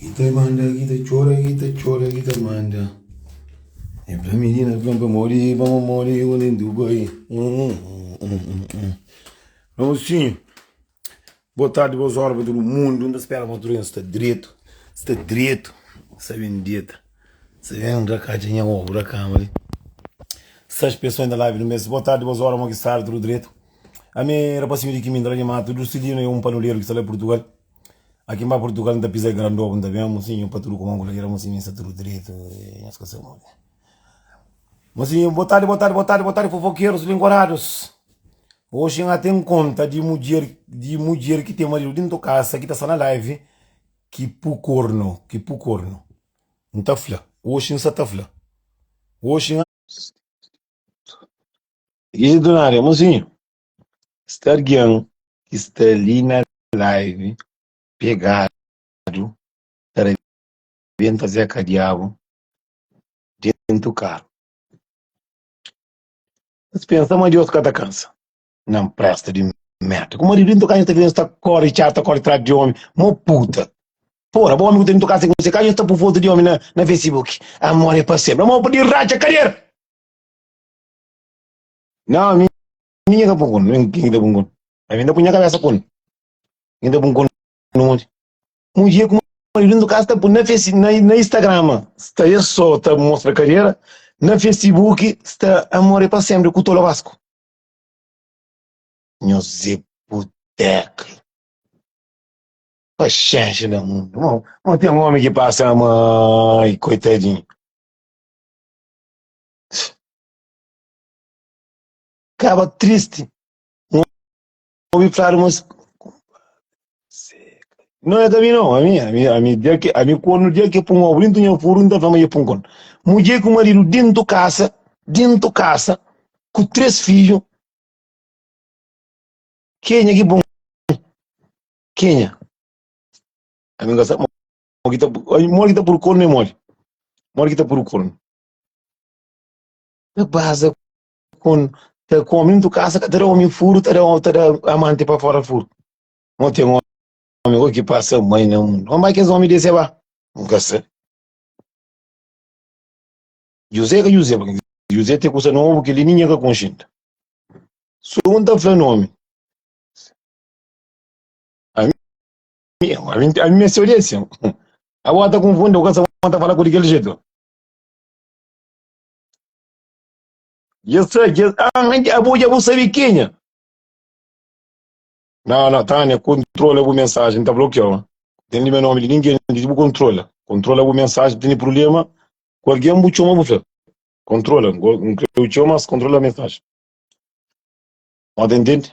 Ki ta manda, ki ta txora, ki ta txora, ki ta manda. E fla minina fla pa mori, pa mori ku nen Dubai. Mocinho, boa tarde, boas horas pa tudu mundu. N ta spera ma tudu sta dretu, sta dretu, sta ben deta, sta ben rakatxa nha obu da kama li. Sais pessoa na live no mes. Boa tarde, boas horas, mo ki sta tudu dretu. Ami rapasinho di Kiminda la di matu, Dulcelino é um panuleiro ki sta la Portugal. Aki n ba Portugal n ta pisa grandobu n ta ben mosinhu pa tudu kuma ku ladera mosinhu sta tudu dretu nhos ka sabe modi mosinhu boa tardi boa tardi boa tardi boa tardi fofokerus linguarados oxi n aten konta di mudjer di mudjer ki ten maridu dintu kasa ki ta sta na live ki pu kornu ki pu kornu n ta fla oxi n sa ta fla oxi n Mosinhu Sta algen ki sta li na live pegadu ta rebenta Zeca Diabu dentu karu. Nhos pensa ma Deus ka ta kansa? Nan presta di merda. Ku maridu dentu kaza nhos ta fika nhos ta kori txá ta kori tras di omi mo puta. Pora, bo omi ku ta dentu kaza ku se kaza nhos ta pu fotu di omi na na Facebook. Amor é pa sempre. Amor pa di ratxa kadera. Não, mi Minha ka pun kun, min ki ta pun kun. Ami ta pun nha kabesa kun. Mi ta pun kun monti. Mudjer ku maridu dentu kasa ta pun na face, na, na Instagram sta es so ta mostra kadera, na Facebook sta amor é pa sempre ku Tolo Vasco. Nhos é buteka. Paxénxa na mundu. Mo, mo ten omi ki pasa mãe, koitadinhu. Kaba tristi N obi fladu ma Não é ka mi não, ami, ami, ami, dia ki, ami kornu dia ki pun obu dintu nha furu, N ta fla ma dja pun kornu. Mudjer ku maridu dintu kasa, dintu kasa, ku 3 fidju, kenha ki pun? Kenha? Ami N ka sabe modi ki ta, modi ki ta pudu kornu é modi? Modi ki ta pudu kornu? Ta baza Kun ta ku omi ntu kasa ka ta da omi furu ta da ta da amanti pa fora furu mo ten omi go ki pasa mai na mundu ma kes omi dese ba N ka sabe José ka José porque José te kusa nobu kel li ninguém ka konxe inda so un ta fla nomi ami ami ami meste audiência abo ta confunde bu ka sabe ta fala ku di kel jeito Dja sa, dja, ah, abo dja bu sabe kenha? Não, não, Tânia, controla bu mensagem, tá bloqueou. Tem li meu nome de ninguém, de bu controla. Controla bu mensagem, tem problema com alguém, bu chama, bu fla. Controla, não creio chama, mas controla a mensagem. Não te entende?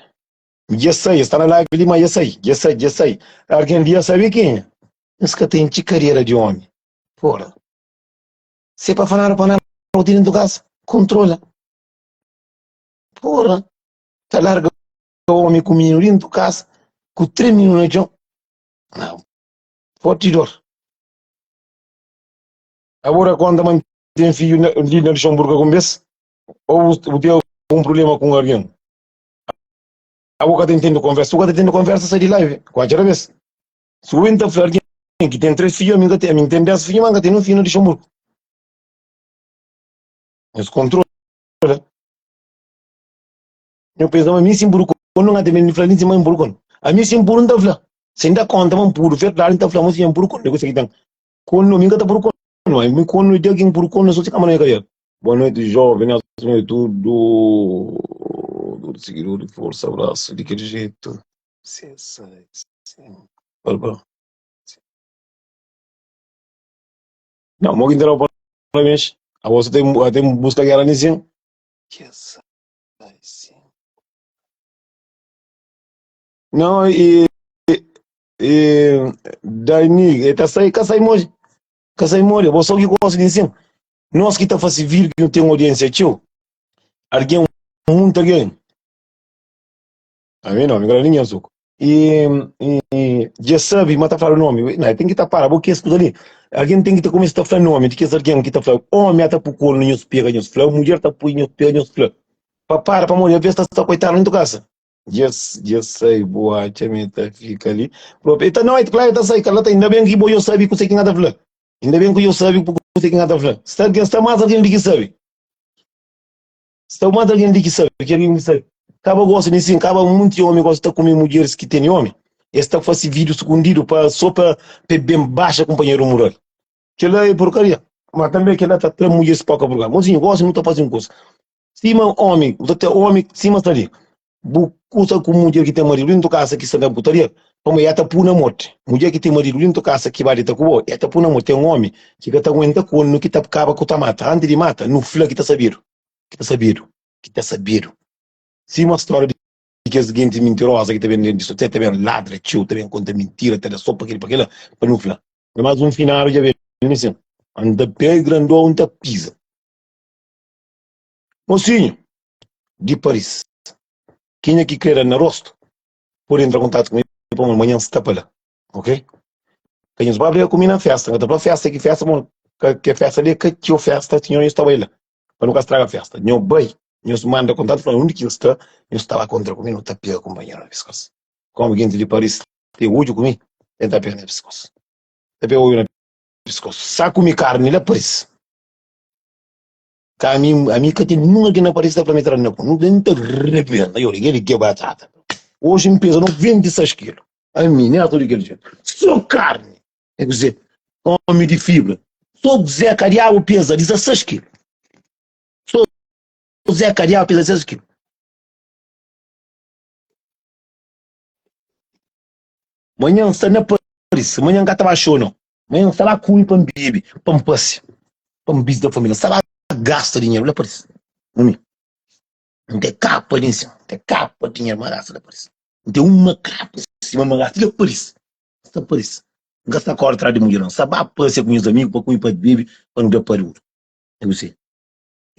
Dja sai, está na live ali, mas dja sai, dja sai, dja sai. Alguém dia sabe quem? Mas que tem carreira de homem. Porra. Se pa fala pa nada bu tene dentu kasa kontrola porra ta larga omi ku mininu dentu kasa ku 3 mininu na txon nau forti dor abo da konta ma ten fidju li na Luxemburgo algun bes ou bu ten algun problema ku un algen abo ka ta intende konversa si bu ka ta intende konversa sai di live ku atxa da bes Si bu ben ta fla algen ki ten 3 fidju, ami N ka ten, ami N ten 10 fidju, ma N ka ten un fidju na Luxemburgo. Nhos kontrola. Nho pensa ma mi si N puru konu, N ka ten medu di fla nin si ma N puru konu. Ami si N puru N ta fla. Si N da konta ma N puru verdadi, N ta fla ma si N puru konu. Kusa ki ten konu, ami N ka ta puru konu. Ami konu dia ki N puru konu, so si kama na nha kabelu. Boa noite, jovem. Nelson e tudo. Tudo seguidor, força, abraço, de aquele jeito. Sim, sim, sim. Fala, Não, mo que entrou parabéns. A você tem tem busca guerra nisso. Que sim. Não, e e Dani, e tá sai, ka sai moji. Ka sai moji, bo só que gosta de ensino. Nós que tá fazendo vídeo que não tem audiência, tio. Alguém, muito alguém. Ami não, ami ka da ninguém suku. E, e dja sabe ma ta fladu nomi. Não, ten ki ta para, bo kes kuza li. Algen ten ki ta kumesa ta fla nomi di kes algen ki ta fla, omi ata pu kornu nhos pega nhos fla, mudjer ta pui nhos pega nhos fla. Pa para, pamodi alvês ta sta koitadu dentu kasa. Dja sai bu atxa ma el ta fika li propi. El ta no, klaru el ta sai, kala ta inda ben ki bo yo sabi kuse ki N ta fla. Inda ben ku yo sabi kuse ki N ta fla. Sta algen, sta mas algen li ki sabi. Sta mas algen li ki sabi, ki algen ki sabi. Kaba gosta di sin, kaba munti omi gosta ta kume mudjeris ki tene omi. Es ta fasi vídiu sukundidu pa so pa pa ben baxa kunpanheru mural. Kila é porkaria. Ma tanbe kila ta tra mudjeris poka porkaria. Mosinhu, gosi nu ta fasi un kusa. Sima omi, bu ta ten omi sima sta li. Bu kusa ku mudjer ki ten maridu dintu kasa ki sta na putaria, pamodi e ta pu na morti. Mudjer ki ten maridu dintu kasa ki ba dita ku bo, e ta pu na morti. Ten omi ki ka ta aguenta kornu ki ta kaba ku ta mata. Anti di mata, nu fla ki ta sabidu, ki ta sabidu, ki ta sabidu. Sima storia di kes genti mintiroza ki ta ben dentu di ta ben ladra txeu, ta ben konta mintira, ta da so pa keli pa kila, pa nu fla. Mas un finadu dja ben li sin, N ta pega grandon N ta piza. Mosinhu di Paris, kenha ki kre da na rostu pode entra kontatu ku mi pamodi manhan N sta pa la, ok? Ka nhos ba briga ku mi na festa, N ka ta fla festa ki festa pamodi ka ke festa li é ka txeu festa, sinhor nhos ta bai la pa nu ka straga festa. Nho bai, nhos manda kontatu fla undi ki N sta, nhos ta ba kontra ku mi, nu ta pega kunpanheru na piskos. Komu genti di Paris ten odju ku mi, el ta pega na piskos, ta pega odju na piskos. Sa kumi karni la Paris. Ka ami, ami ka ten nun algen na Paris ta fla mi tra na ku. Nu ben ta rebenta. Yo, kel ki é batata. Oji N pesa 96 kilu. Ami, neto di kel jetu. So karni. É kuzê? Omi di fibra. So Zé Kadiabu pesa 16 kilu. So Zé Kadiabu pesa 16 kilu. Manhan N sta na Paris. Manhan N ka ta ba xou, nau. Manhan N sta ba kume pa N bebe, pa N pasia, pa N bizita familia. N sta ba gasta dinheru la Paris. Ami, N ten kapa li nsin, N ten kapa dinheru ma gasta la Paris. N ten uma kapa sima ma gasta la Paris. N sta Paris. N ka sta kore tras di mudjer, nau. N sta ba pasia ku nhas amigu pa kume, pa bebe, pa nu da paruru. É kuse?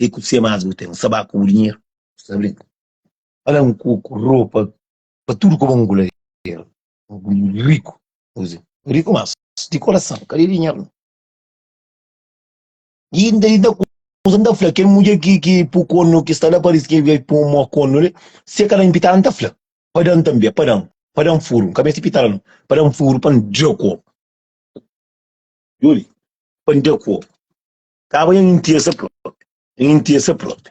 É kuse mas bu ten? N sta ba ku bu dinheru? Bu sta brinka? Ala-m ku ropa pa tudu ku bon guladeru. Riku, riku mas di korason, ka di dinheru. I inda inda kuza nta fla kel mudjer ki ki pu kornu ki sta la Paris ki pu mo kornu li, si e ka da-m pitada nta fla pa da-m tanbe, pa da-m, pa da-m furu, nka meste pitada no, pa da-m furu pa N da korpu. Djobe, pa N da korpu. Kaba nha intesa propi, nha intesa propi.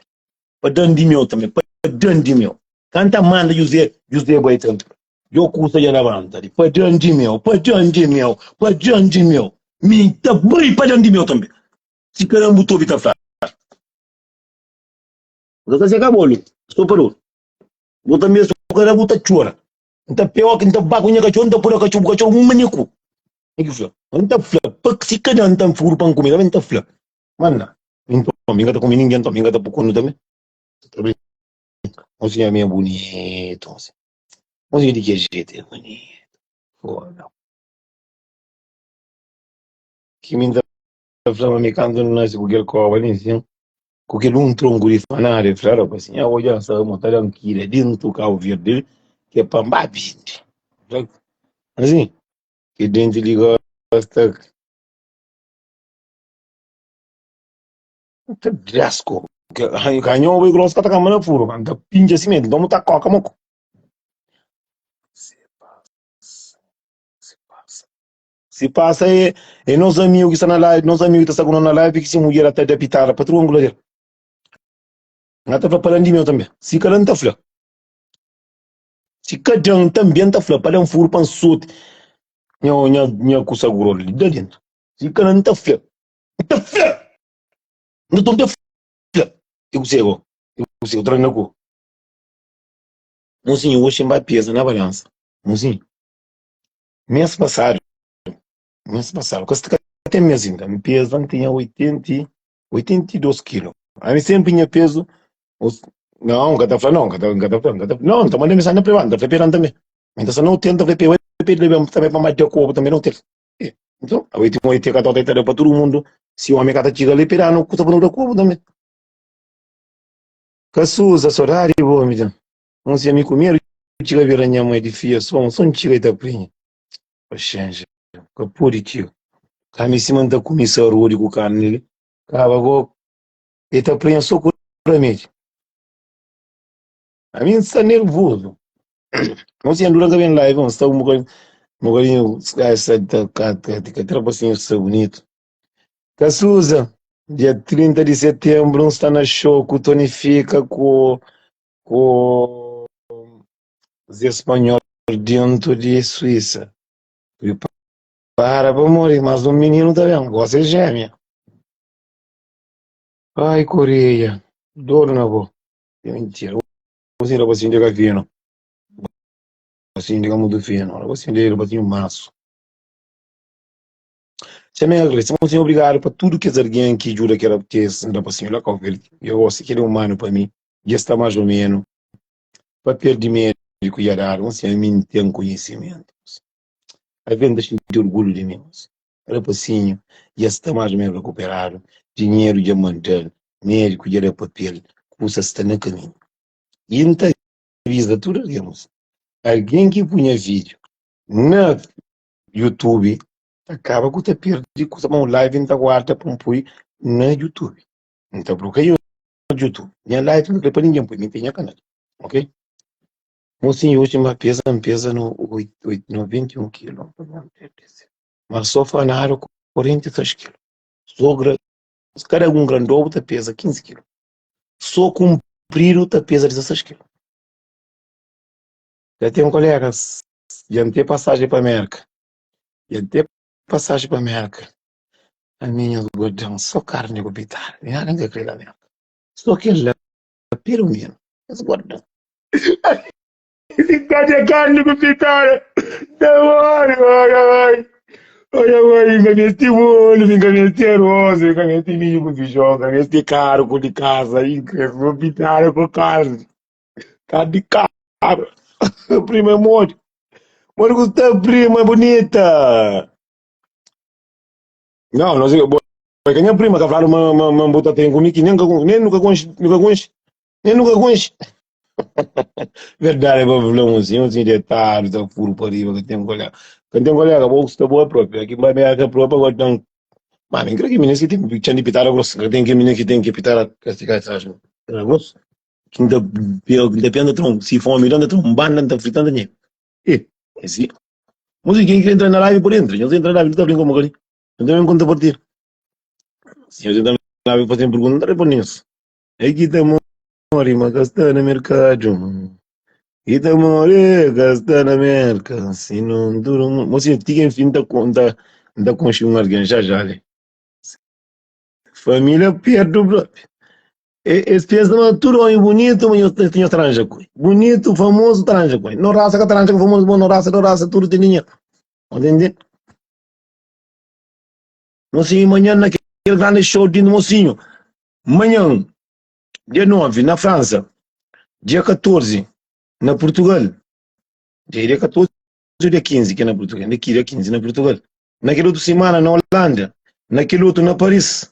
Pa da-m di meu tanbe, pa da-m di meu. Kanta manda José, José bai tanbe. Djo kusa dja labanta di pa dan di meu, pa dan di meu, pa dan di meu. Mi ta bai pa dan di meu tanbe. Si kada bu tobi ta fla. Bu ta seka bolu, so pa dor. Bu ta meste ku kada bu ta txora. N ta pega oki, N ta ba ku nha katxor, N ta pura katxor, bu katxor un maneku. N ki fla? N ta fla pa si kada N ta furu pa N kume tanbe, N ta fla. Manda, N toma, N ka ta kume ningen toma, N ka ta pui konu tanbe. Ta brinka. Mosinha mi é bunitu, mosinha. Mosinha di ki jetu é bunitu. Foda. Ki mi ta fla ma mi kantu N nase ku kel koba li nsin, ku kel un tronku di fanada, el fla, rapasinha, nha odja N sabe ma ta da-m kira dentu Kabu Verdi li, ki é pa N ba bindi. Asin, ki denti li gosta. Ta drasko. Ka nho bai grosso ka ta kamba na furu, ka ta pincha simenti, nton bu ta koka moku. Se pasa, se pasa. Se pasa é, é nos amigo ki sta na live, nos amigo ki ta sta ku nos na live ki se mulher ta da pitada pa triangula del. Nga ta fla pa dan di meu tambe. Si ka dan ta fla. Si ka dan tambe ta fla pa dan furu pa nsoti. Nha nha nha kusa gurol li da dentro. Si ka dan ta fla. Ta fla. Nta ta fla. E ku go. E ku sego tra na ku. Mozinho, oxi N ba peza na balansa. Mozinho, mês pasadu, mês pasadu, ka ka ten mês inda, N peza, N tinha 80, 82 kilu. Ami senpri nha pezu, não, N ka ta fla não, N ka ta, N ka ta fla, N ka ta, não, N ta manda mensagem na privadu, N ta fla pa el tanbe. Mi ta sta na hotel, N ta fla pa el, bai pa el leba-m tanbe pa N ba da kobu tanbe na hotel. Nton, abo i ten oite ka ta ta da pa tudu mundu, si omi ka ta txiga li, pa danu kusa pa nu da kobu tanbe. Ka suza sodadi bo mi ten. Un si ami ku medu txiga bira nha mai di fia so un son txiga i ta prinha. Paxenxa ka pudi txiga. Ka mi sima nta kumi sarudi ku karni li. Kaba go i ta prinha so ku ramedi. Ami nsta nervozu. Não sei, Andura ka ben live, sta um bocadinho, um bocadinho, se calhar tá, tá, tá, tá, tá, tá bonito. Kasuza, dia 30 di setembro N sta na show ku Tony Fika ku ku Zé Espanhol dentro di Suíça. Prepara pa morrer, mas um menino ta ben, gosta é gêmea. Ai, Coreia, dor na bo. É mentira. Você ainda você ainda fino. Você ainda muito fino. Você ainda você maço. Também agradeço. Bom, senhor, obrigado para tudo que alguém que ajuda que era que esse rapazinho lá com ele. Eu gosto que ele é humano para mim. Já está mais ou menos. Papel de médico ia dar, bom, senhor, mim tem conhecimento. A venda sentir orgulho de mim. Rapazinho já está mais ou menos recuperado. Dinheiro já mandou, médico já deu papel, custa está no caminho. E não avisa tudo alguém. Alguém que punha vídeo na YouTube ta kaba ku ta perde kusa ma un live N ta guarda pa N pui na YouTube. N ta blokeia YouTube. Nha live N ka kre pa ningen pui, mi N ten nha kanal. Ok? Mosinhu oji ma peza N peza no 91 kilo. Ma so fanadu 46 kilo. So gra, kada un grandobu ta peza 15 kilo. So kunpridu ta peza 16 kilo. Já ten kolegas Dja N ten pasajen pa Mérka Dja N ten pasajen pa Mérka Ami nhos guarda-m so karni ku pitada Nada N ka kre na Mérka So kel la pelu menu Nhos guarda-m Pitada karni ku pitada Ta mori Oja bai Oja bai N ka meste bolu Mi N ka meste arroz Mi N ka meste midju ku fijon N ka meste karu ku di kasa Mi N kre so pitada ku karni Tá de cara. Prima é mole. Mole que está prima bonita. Não, não sei. Porque a minha prima que fala uma uma uma bota tem comigo que nem nem nunca conhece, nunca conhece, nem nunca conhece. Verdade, vou falar um assim detalhe, tá furo para riba que tem um colega. Que tem um colega, vou está boa própria. Aqui vai me a própria agora então. Mas nem creio que menino que tem que tinha de pitar grosso, que tem que menino que tem que pitar que que grosso. Ki N ta N ta pensa tra un si fomi da N ta tra un banda N ta frita N ta nhega E é si Mosi ken ki entra na live pode entra Nhos entra na live nu ta brinka un bokadinhu Nu ta ben konta partida Si nhos entra na live faze-m pergunta N ta responde nhos É ki ta more ma ka sta na merkadu Ki ta more ka sta na merka Si non tudu mundu Mosi ti ki enfin N ta N ta konxe un algen já já li Família perdu propi Es pensa ma tudu omi bunitu ma nhos nhos ta ranja ku el. Bunitu, famozu ta ranja ku el. No rasa ka ta ranja ku famozu, bo no rasa, no rasa tudu ten dinheru. Entende? Mosinhu, manhan na kel grandi show di mosinhu. Manhan, dia 9 na Fransa, dia 14 na Portugal. Dia 14 ou dia 15 ki é na Portugal? Dia 15 na Portugal. Na kel otu simana na Holanda, na kel otu na Paris,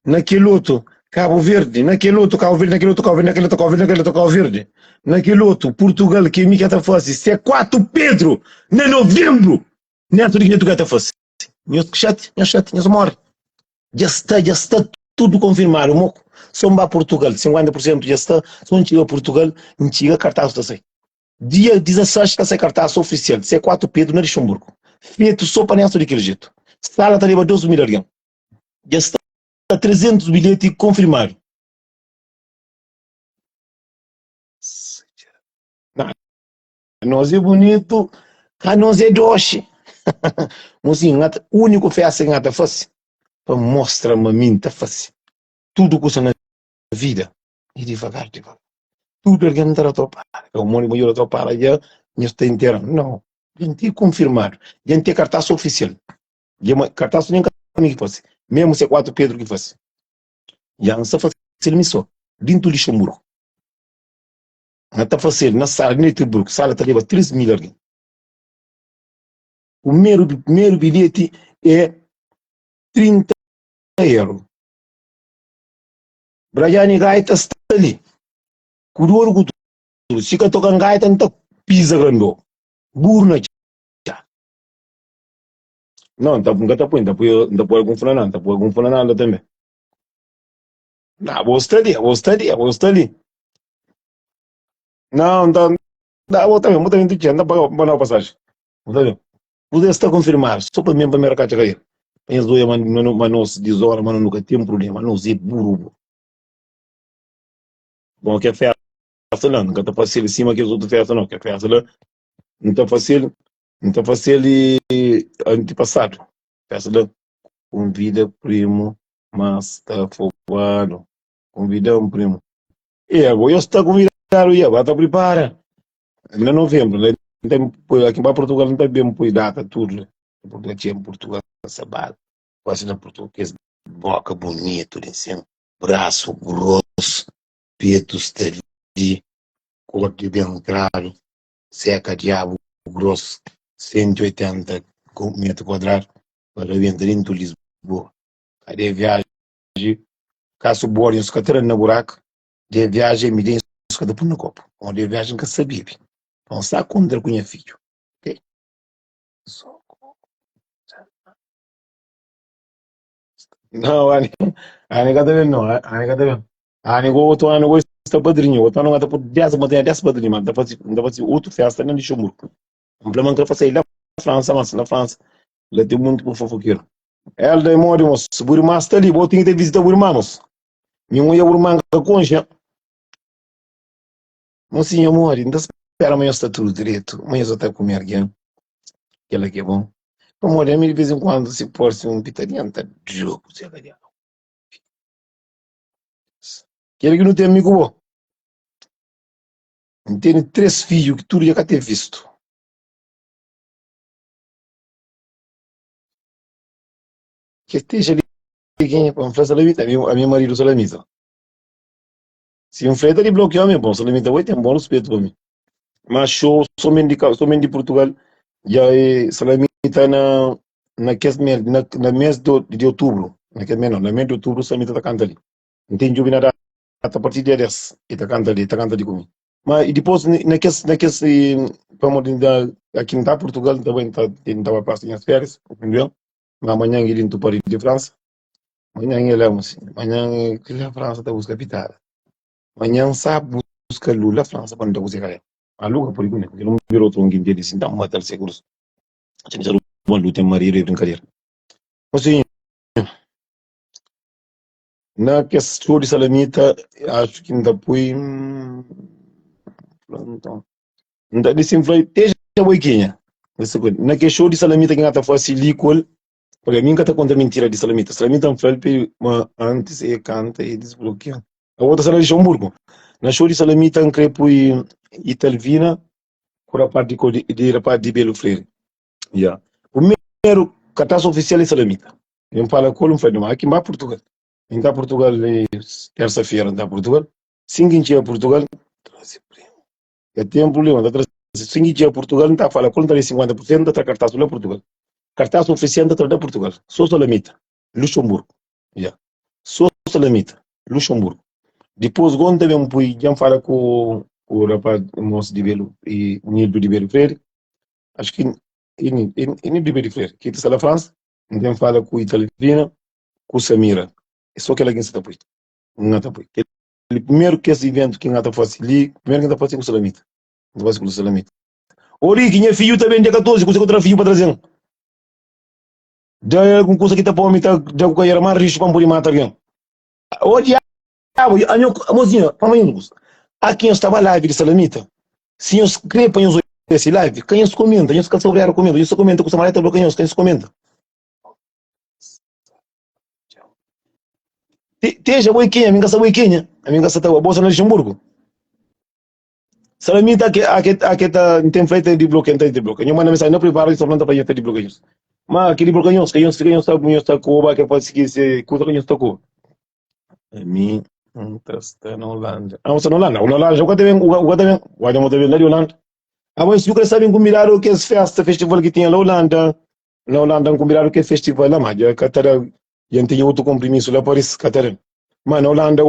na kel otu Cabo Verde, na kel otu Cabo Verde, na kel otu Cabo Verde, na kel otu Cabo Verde, na kel otu Cabo Verde, na kel otu Portugal, ki mi ka ta fase, se 4 Pedro, na novembro, neto di ki ka ta fase. Nhos xati, nhos xati, nhos morre. Dja sta, dja sta tudo konfirmadu, moku. So N ba Portugal, 50% dja sta, so N txiga Portugal, N txiga kartaz ta sai. Dia 16 ta sai kartaz ofisial, C4 Pedro na Luxemburgo. Fetu so pa Nelson di kel jetu. Sala ta leba 12 mil algen. Dja sta 300 bilheti konfirmadu. Nos é bunitu, ka nos é doxi. Mosinhu, N ta, úniku festa ki N ta fase pa mostra ma mi N ta fase tudu kusa na vida e divagar, divagar. Tudu algen ta da tropada. Ka un modi da tropada dja nhos ta intera. Nau. Dja N ten konfirmadu. Dja N ten kartas ofisial. Dja ma kartas nen ka mi ki fase. Memu se 4 Pedru ki fase. Dja N sta fasel mi so, dintu Luxemburgu. N ta fasel na sala di Luxemburgu. Sala ta leba 3 mil algen. Primeru, primeru bilheti é 30 euro. Brajani gaita sta li. Ku dor ku tudu. Si ka toka gaita N ta piza grandó. Buru na txa. Não, N ta, N ka ta poi, N ta poi, N ta poi algun funaná, N ta poi algun funaná la tanbe. Não, bo sta li, bo sta li, bo sta li. Não, N ta. Da, bo ta ben, bo ta ben ti txeu, N ta paga pa mandau pasaji. Bo ta ben. Kuzê sta konfirmadu, so pa mi pa mi rakatxa kael. Pa nhas oia ma nos dizora, ma no ka ten prublema, nos é buru bu. Bon, ke festa la, N ka ta fasel sima kes otu festa no, ke festa la, N ta fasel, N ta fasel antipasadu. Festa la, konvida primu, mas sta fobadu. Konvida-m primu. E ago yo sta konvidadu ya, ba ta pripara. Na novembro, la N ta poi, aki ba Portugal N ta ben poi data tudu la. Portugal txeu Portugal sabadu. Quase na Portugal kes boka bonitu li sin, brasu grosu, petu sta li, korte ben tradu, seka diabu grosu, 180 metru kuadradu pa rabenta dentu Lisboa. Kade viaji, kasu bori nhos ka ta da na buraku. De viajen mi den su ka ta pun na kopu. Pamodi de viajen ka sa bibi. Pa N sta kontra ku nha fidju. Ok? Não, ani, ani ka ta ben não, ani ka ta ben. Ani go otu anu go sta padrinho, otu anu ta pur 10, ma tem 10 padrinho, ma ta fasi, ta fasi otu festa na Luxemburgo. N fla ma N ka fasi la França, mas na França la tem muito por fofoqueiro. Elda e modi mos, bu irmã sta li, bo tem que ter visita bu irmã mos. Mi n oia urman ka konxe. Mosinha modi, N ta spera ma nhos sta tudu dretu, ma nhos ta kume algen, kela ki é bon. Pamodi ami di vez en kuandu si parse un pitadinha N ta djogu se ka diabu. Kela ki nu ten mi ku bo. N tene 3 fidju ki tudu dja ka ten vistu. Ke teja li kenha pa N fla Salamita? Ami, ami maridu Salamita. Si N fla el ta diblokiau mi, bon, Salamita oi ten bon ruspetu pa mi. Ma show somente di, somente di Portugal, dja e Salamita na, na kes mes, na, na mes do, di outubru, na kes mes não, na mes di outubru Salamita ta kanta li. N ten djubi na data a partir dia 10, e ta kanta li, e ta kanta li ku mi. Ma e dipos na kes, na kes, pamodi N ta, aki N ta Portugal, N ta bai, N ta, N ta bai pasa nhas férias, entendeu? Ma manhan el intu Paris di Fransa. Manhan el ama si. Manhan el la Fransa ta buska pitada. Manhan sa buska lu la Fransa pa nta kuse ka el. Ma lu ka pudi kume, porque lu bira otro un kinti di si, nta matal segurus. Txeu txeu lu lu ten maridu e brinkadera. Mosinhu, na kes show di Salamita, acho ki nta pui, nton, nta di sin fla, teja boi kenha? Na kes show di Salamita ki nha ta fasi li ku el, Pabia mi N ka ta konta mintira di Salamita. Salamita N fla-l pa el ma antis e kanta e disblokia-m. Abo ta sta na Lixonburgu. Na xou di Salamita N kre pui Italvina ku rapaz di di, di rapaz di Belu Freire. Ya. Primeru kartas ofisial é Salamita. N fala ku el, N fla-l ma aki N ba Purtugal. N ta Purtugal tersa-fera N ta Purtugal. Sin ki N txiga Purtugal, traze primo. Ka ten problema, N ta traze. Sin ki txiga Purtugal, N ta fala ku el, N ta da 50 pur sentu, N ta tra kartas la Purtugal. Kartas ofisial N ta tra da Purtugal. So Salamita, Luxemburgo. Ya. So Salamita, Luxemburgo. Dipôs go N ta ben pui, dja N fala ku ku rapaz, moço di Belu, e Nildo di Belu Freire. Acho ki e Nildo di Belu Freire, ki ta sta la França. N ten fala ku Italvina, ku Samira. É so kela ki N sa ta pui. N ta pui. Kel primeru kes iventu ki N ta fasi li, primeru ki N ta fasi ku Salamita. N ta fasi ku Salamita. Ô Ricky, nha fidju ta ben dia 14, kuzê ku tra fidju pa traze-m? Da el algun kuza ki ta pô-mi ta da ku kaiera más rixu pa N pode mata algen. Ô diabu, anho, mozinha, pa manha un kuza. Aki nhos ta ba live di Salamita? Si nhos krê pa nhos obi esi live, ka nhos komenta, nhos ka sta obrigadu komenta, nhos ta komenta kusa maré ta bloka nhos, ka nhos komenta. Teja, bo é kenha? Mi N ka sa bo é kenha. Ami N ka sa ta bo sta na Luxemburgo. Salamita ake ake ake ta N ten fla ta di blokia N ta di blokia. Nho manda mensagem na privado e só fla N ta fla nho ta di blokia nhos. Ma ki di blokia nhos, ka nhos fika nhos ta nhos ta koba ke fasi ki se kusa ka nhos ta koba. Ami N ta sta na Holanda. Ah, sta na Holanda. Na Holanda o ka ta ben, o ka ta ben. Wada mo ta ben la di Holanda. Ah, mas si bu ka sabe N kumbidadu kes festa, festival ki tinha la Holanda. Na Holanda N kumbidadu kes festival la, ma dja ka ta da. Dja N tinha otu komprimisu la Paris, ka ta da. Ma na Holanda,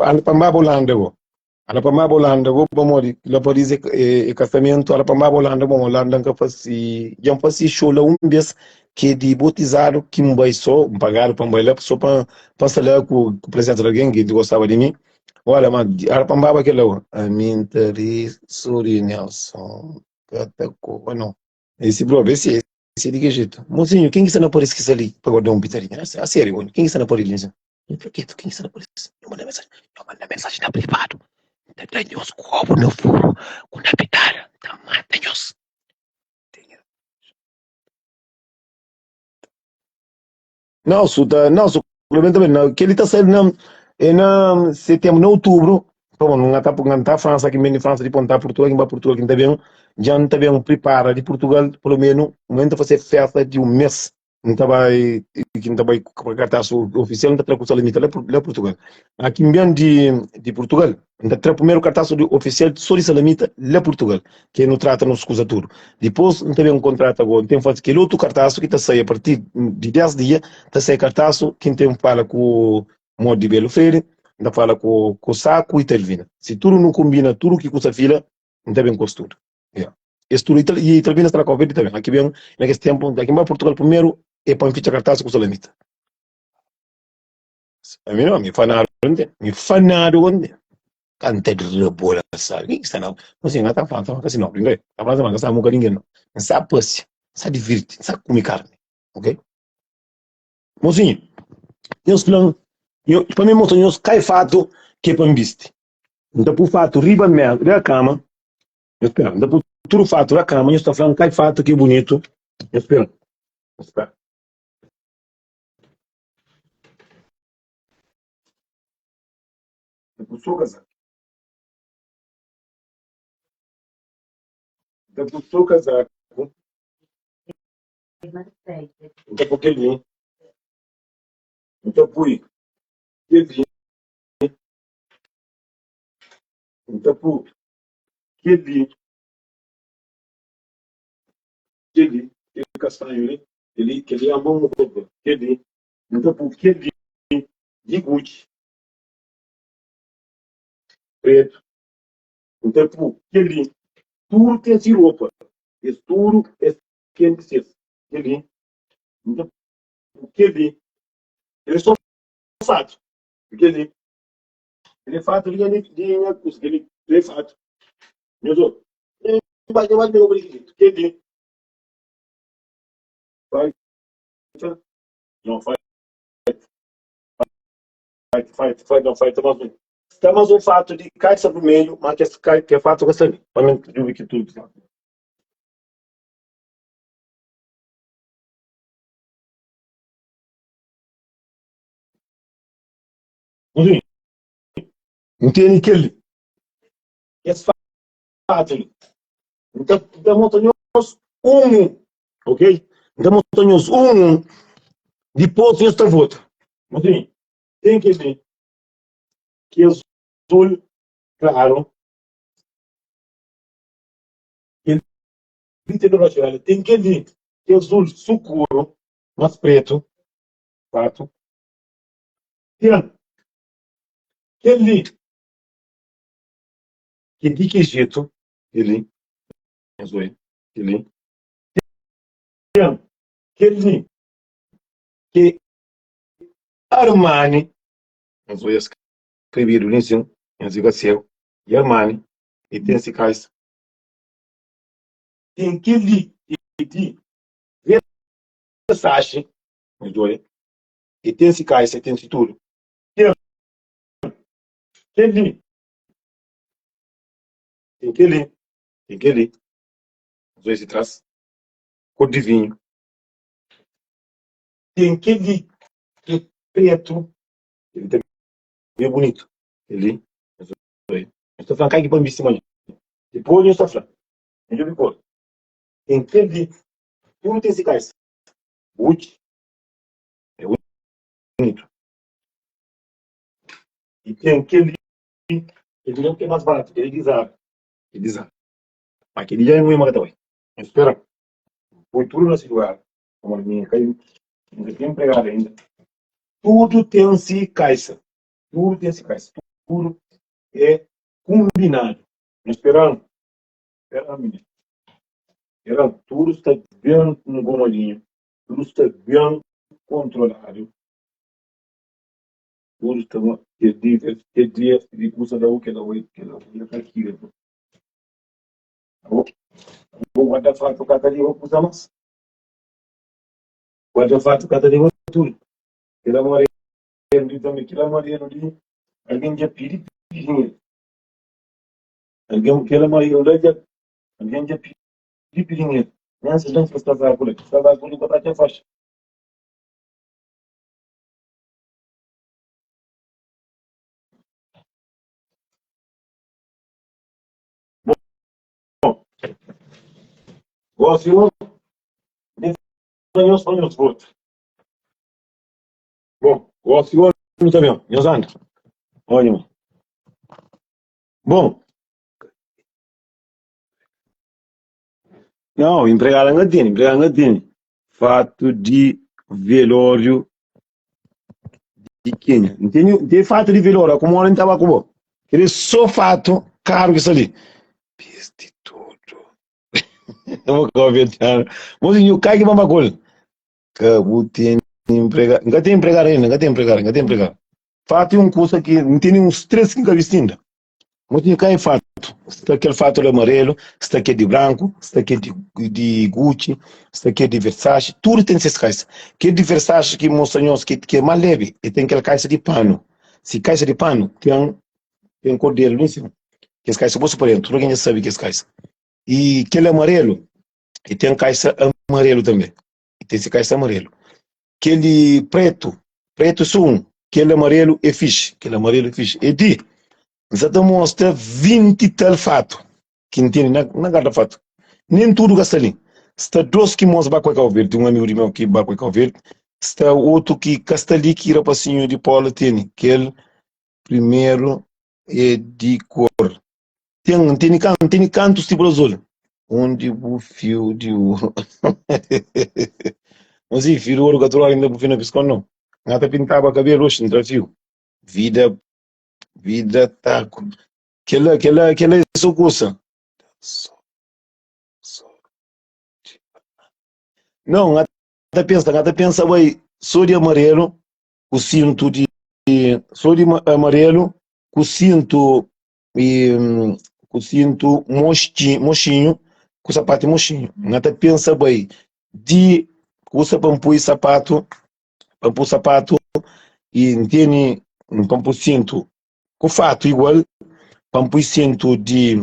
anda pa N baba Holanda go. Ala pa maba Holanda go pamodi la Paris é, é, é kasamentu. Ala pa maba Holanda bom Holanda N ka fasi, dja N fasi show la un bes ki é di botizadu ki N bai so, N pagadu pa N bai la so pa pa sta la ku, ku presensa di algen ki gostaba di mi. Olha, ma era pa nbaba kel la. Ami N ta ri suri Nelson ka ta koba no. Esse bro, esse esse de que jeito? Mozinho, quem que está na Paris que está ali para guardar um pitadinha? A sério, quem que está na Paris? Assim? Eu quieto, quem que está na Paris? Eu mando mensagem, eu mando mensagem na privado. Tá dá nhos copo no furo, com na pitada, tá mata nhos. Não, su ta, não, su complementa bem. Não, que ele tá saindo na, é na setembro, na outubro. Pô, não tá, não tá França aqui, mesmo de França, de tá Portugal, aqui, Portugal, aqui tá bem, já não tá bem prepara de Portugal, pelo menos, não tá fazer festa de um mês. Não tá vai, que não tá vai com cartaz oficial, não tá tra com salamita lá, lá Portugal. Aqui mesmo de Portugal, não tá tra primeiro cartaz oficial só de salamita lá Portugal, que não trata nos coisa tudo. Dipôs, N ta ben kontrata go, N ten faze kel otu kartasu ki ta sai a partir di 10 dia, ta sai kartasu ki N ten fala ku Modi di Belu Freire, N ta fala ku ku Saku i Telvina. Si tudu nu konbina tudu ki kusa fila, N ta ben ku es tudu. Ya. Es tudu, i Telvina sta na Kau Verdi ta ben. Aki ben, na kes tenpu, aki N bai Purtugal primeru e pa N fitxa kartasu ku Salamita. Ami no, mi fanadu N ten, mi fanadu go N ten. Kanta di rebola sabi Ken ki sta na Mas N ka ta fla ma ka si no Brinka ta fla ma ka sta muka ningen no N sa pasia N sa divirti N sa kume karni ok Mosinhu nhos fla-m nho pa mi mostra nhos kai fatu ki é pa N bisti N ta pui fatu riba mesa riba kama Nhos spera N ta pui tudu fatu riba kama nhos ta fla-m kai fatu ki é bunitu Nhos spera Nhos spera. N ta pui so kazaku. N ta pui so kazaku. N ta pui kel-li. N ta pui kel-li. N ta pui kel-li. Kel-li, kel kastanhu li, kel-li, kel-li é bon kel-li. N ta pui kel-li di Gucci. Pretu N ta pu kel-li Tudu ten si ropa Es tudu es ten di ses Kel-li N ta pu kel-li El é sô fatu Kel-li El é fatu di nha di nha kusa Kel-li El é fatu Nhos obi N ba dja ba di di ki jetu Kel-li Faita Não, faita Fight, fight, fight, não, fight, mas um. Sta mas um fato di caixa vermelho, mas que esse que é fato que sabe. Pa mim djubi ki tudo. Uhum. Ntende kel es fato li. Nta nta mostra nhos um, ok? Nta mostra nhos um, dipôs nhos ta vota. Mozinho, tem kel-li ki é azul klaru, kel-li ten roxa, olha, tem kel-li ki é azul sukuru, mas pretu, fato. Ten kel-li ki é di ki jetu, kel-li, nhos oi, kel-li. Ten kel-li ki é Armani, nhos odja skrebidu li nsin, nhos fika segu, di Armani, e ten si kaisa. Ten kel-li ki é di Versace, nhos odja, e ten si kaisa, e ten si tudu. Ten kel-li, ten kel-li, ten kel-li, nhos odja si tras, kor di vinhu. Ten kel-li ki é pretu, kel-li tanbê é bunitu. Kel-li, nhos odja. Nhos ta fla-m kal ki pa N bisti manhan. Dipôs nhos ta fla-m. Nhos djobe kor. Ten kel-li, tudu ten si kaisa. Gucci é bunitu. I ten kel-li, kel-li ki é más baratu, kel-li é di Zara. É di Zara. Má kel-li dja é un ma ka ta bai. Nhos spera-m. N poi tudu na si lugar. Pamodi mi N ka N ka ten npregadu ainda. Tudu ten si kaisa. Tudu ten si kaisa. Tudu é kunbinadu. Nhos spera-m. Spera-m, mininu. Spera-m. Tudu sta ben ngomadinhu. Tudu sta ben kontroladu. Tudu sta ma kel dia kel dia di kusa la u kel oi kel oi ka kire bo. Abo abo guarda fatu ka ta leba kusa mas. Guarda fatu ka ta leba tudu. Kel amarelu li tambi kel amarelu li algen dja pidi pidi dinheru. Algen kel amarelu la dja algen dja pidi pidi dinheru. Nen si nen si kes kazaku la kes kazaku li ka ta atxa faxi. Bom, gosi un mi fla nhos pa nhos vota. Bom, gosi un nu ta ben, nhos anda. Olha, irmão. Bom, não, empregada nga tene, empregada nga tene. Fato di velório di kenha? N tene, n tene fato di velório, como ora n taba ku bo. Kel só fato karu ki sta li. Bisti tudo. Vou convidar. Mozinho, cai que bamba col. Ka bu tene empregado. Nka tem empregado ainda, nka tem empregado, nka tem empregado. Fato é um kusa ki n tene uns três ki nka bisti inda. Mozinho, ka é fato. Sta kel fato di amarelo, sta kel di branco, sta kel di, di Gucci, sta kel di Versace, tudo tem ses kaisa. Kel di Versace ki mostra nhos ki, ki é mais leve, e tem kel kaisa di pano. Si kaisa di pano tem tem cordelo li em cima. Kes kaisa bo pa dentro, tudo alguém já sabe kes kaisa. E kel amarelo, e tem kaisa amarelo também. E tem esse kaisa amarelo. Kel di preto, preto é só um. Kel amarelo é fixe, kel amarelo é fixe. E di, N sa ta mostra 20 tal fatu ki N tene na, na garda fatu. Nem tudo ka sta li. Sta dos ki mos ba ku Cabo Verde, un amigo di meu ki ba ku Cabo Verde. Sta otu ki ka sta li ki rapasinho di Paula tene. Kel primeru é di kor. Ten, N tene kan, N tene kantus tipo azul. Undi bu fiu di oru? Mozinho, fiu di oru ka troka inda bu fiu na piskon no. N ata pintaba kabelu oxi, N tra fiu. Vida Vida ta Kela, kela, kela é so kusa. Não, nga ta pensa, nga ta pensa bai só di amarelo ku cinto di só di amarelo ku cinto e ku cinto moxinho, moxinho ku sapato moxinho. Nga ta pensa bai di kusa pa N pui sapato pa N pui sapato e N tene pa N pui cinto ku fato igual pa N pui cinto di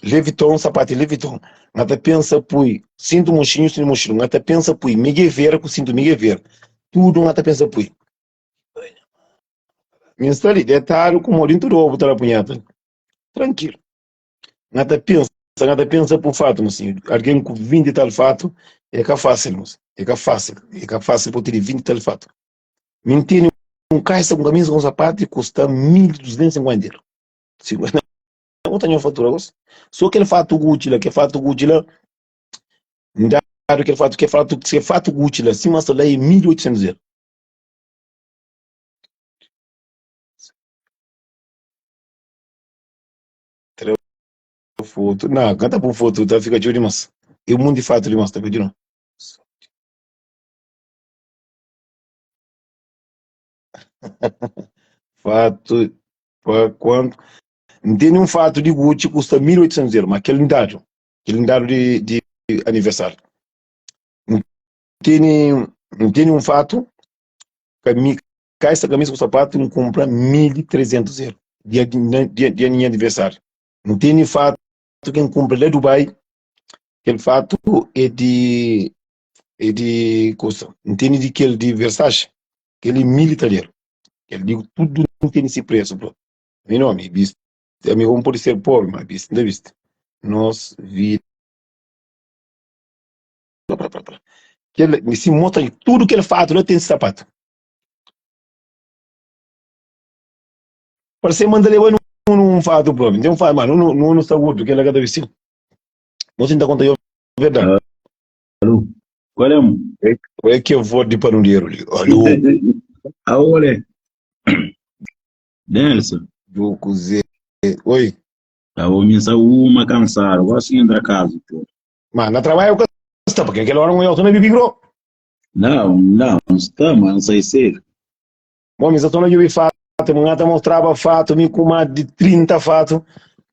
Louis Vuitton, sapato di Louis Vuitton. N ta pensa pui cinto moxinho, cinto moxinho. N ta pensa pui Miguel Vera ku cinto Miguel Vera. Tudo N ta pensa pui. Mi sta li detadu ku mo dintu di obu ta da punheta. Tranquilo. N ta pensa, N ta pensa pu fato, mocinho. Alguém ku 20 e tal fato é ka fácil, mocinho. É ka fácil, é ka fácil pa tene 20 e tal fato. Mi N tene un caixa com camisa com sapato e custa 1250 euros. Não tenho fatura gosto. Só aquele fato Gucci lá, que fato Gucci lá, me dá aquele fato, que fato, que fato Gucci lá, cima está lá é 1800 euros. Foto, não, canta por foto, tá fica tio demais. Eu mundo de fato demais, tá pedindo. Fato pa quanto? N tene un fatu di Gucci kusta 1800 euro, ma kel N dadu, kel N dadu di, di aniversário. N tene, N tene un fatu, kami, kaisa kamisa ku sapatu N kumpra 1300 euro, dia, dia, dia nha aniversário. N tene fatu ki N kumpra la Dubai, kel fatu é di, é di kusa, N tene di kel di Versace, kel é mil e tal euro. Kel di tudu N tene si presu, bro. Mi no, mi bisti, ami como pode ser pobre, mas bisti, nta bisti. Nos vida. Kel, mi si mostra tudo kel fato lá tem sapato. Parece manda leva num, num fato próprio. Tem um fato, mas não, não, não está gordo, que ela cada vez Não se conta eu verdade. Alô, qual é? É que eu vou de panulheiro ali. Alô. Aole. Nelson. Do Cuzê. Oi. Tá homem sa uma cansado, gosto de entrar casa, pô. Mas na trabalho eu está, porque aquela hora eu estou na bibi Não, não, não está, mas não sei cedo. Bom, mas eu estou na bibi fato. N ta mostraba fatu, mi ku más di 30 fatu.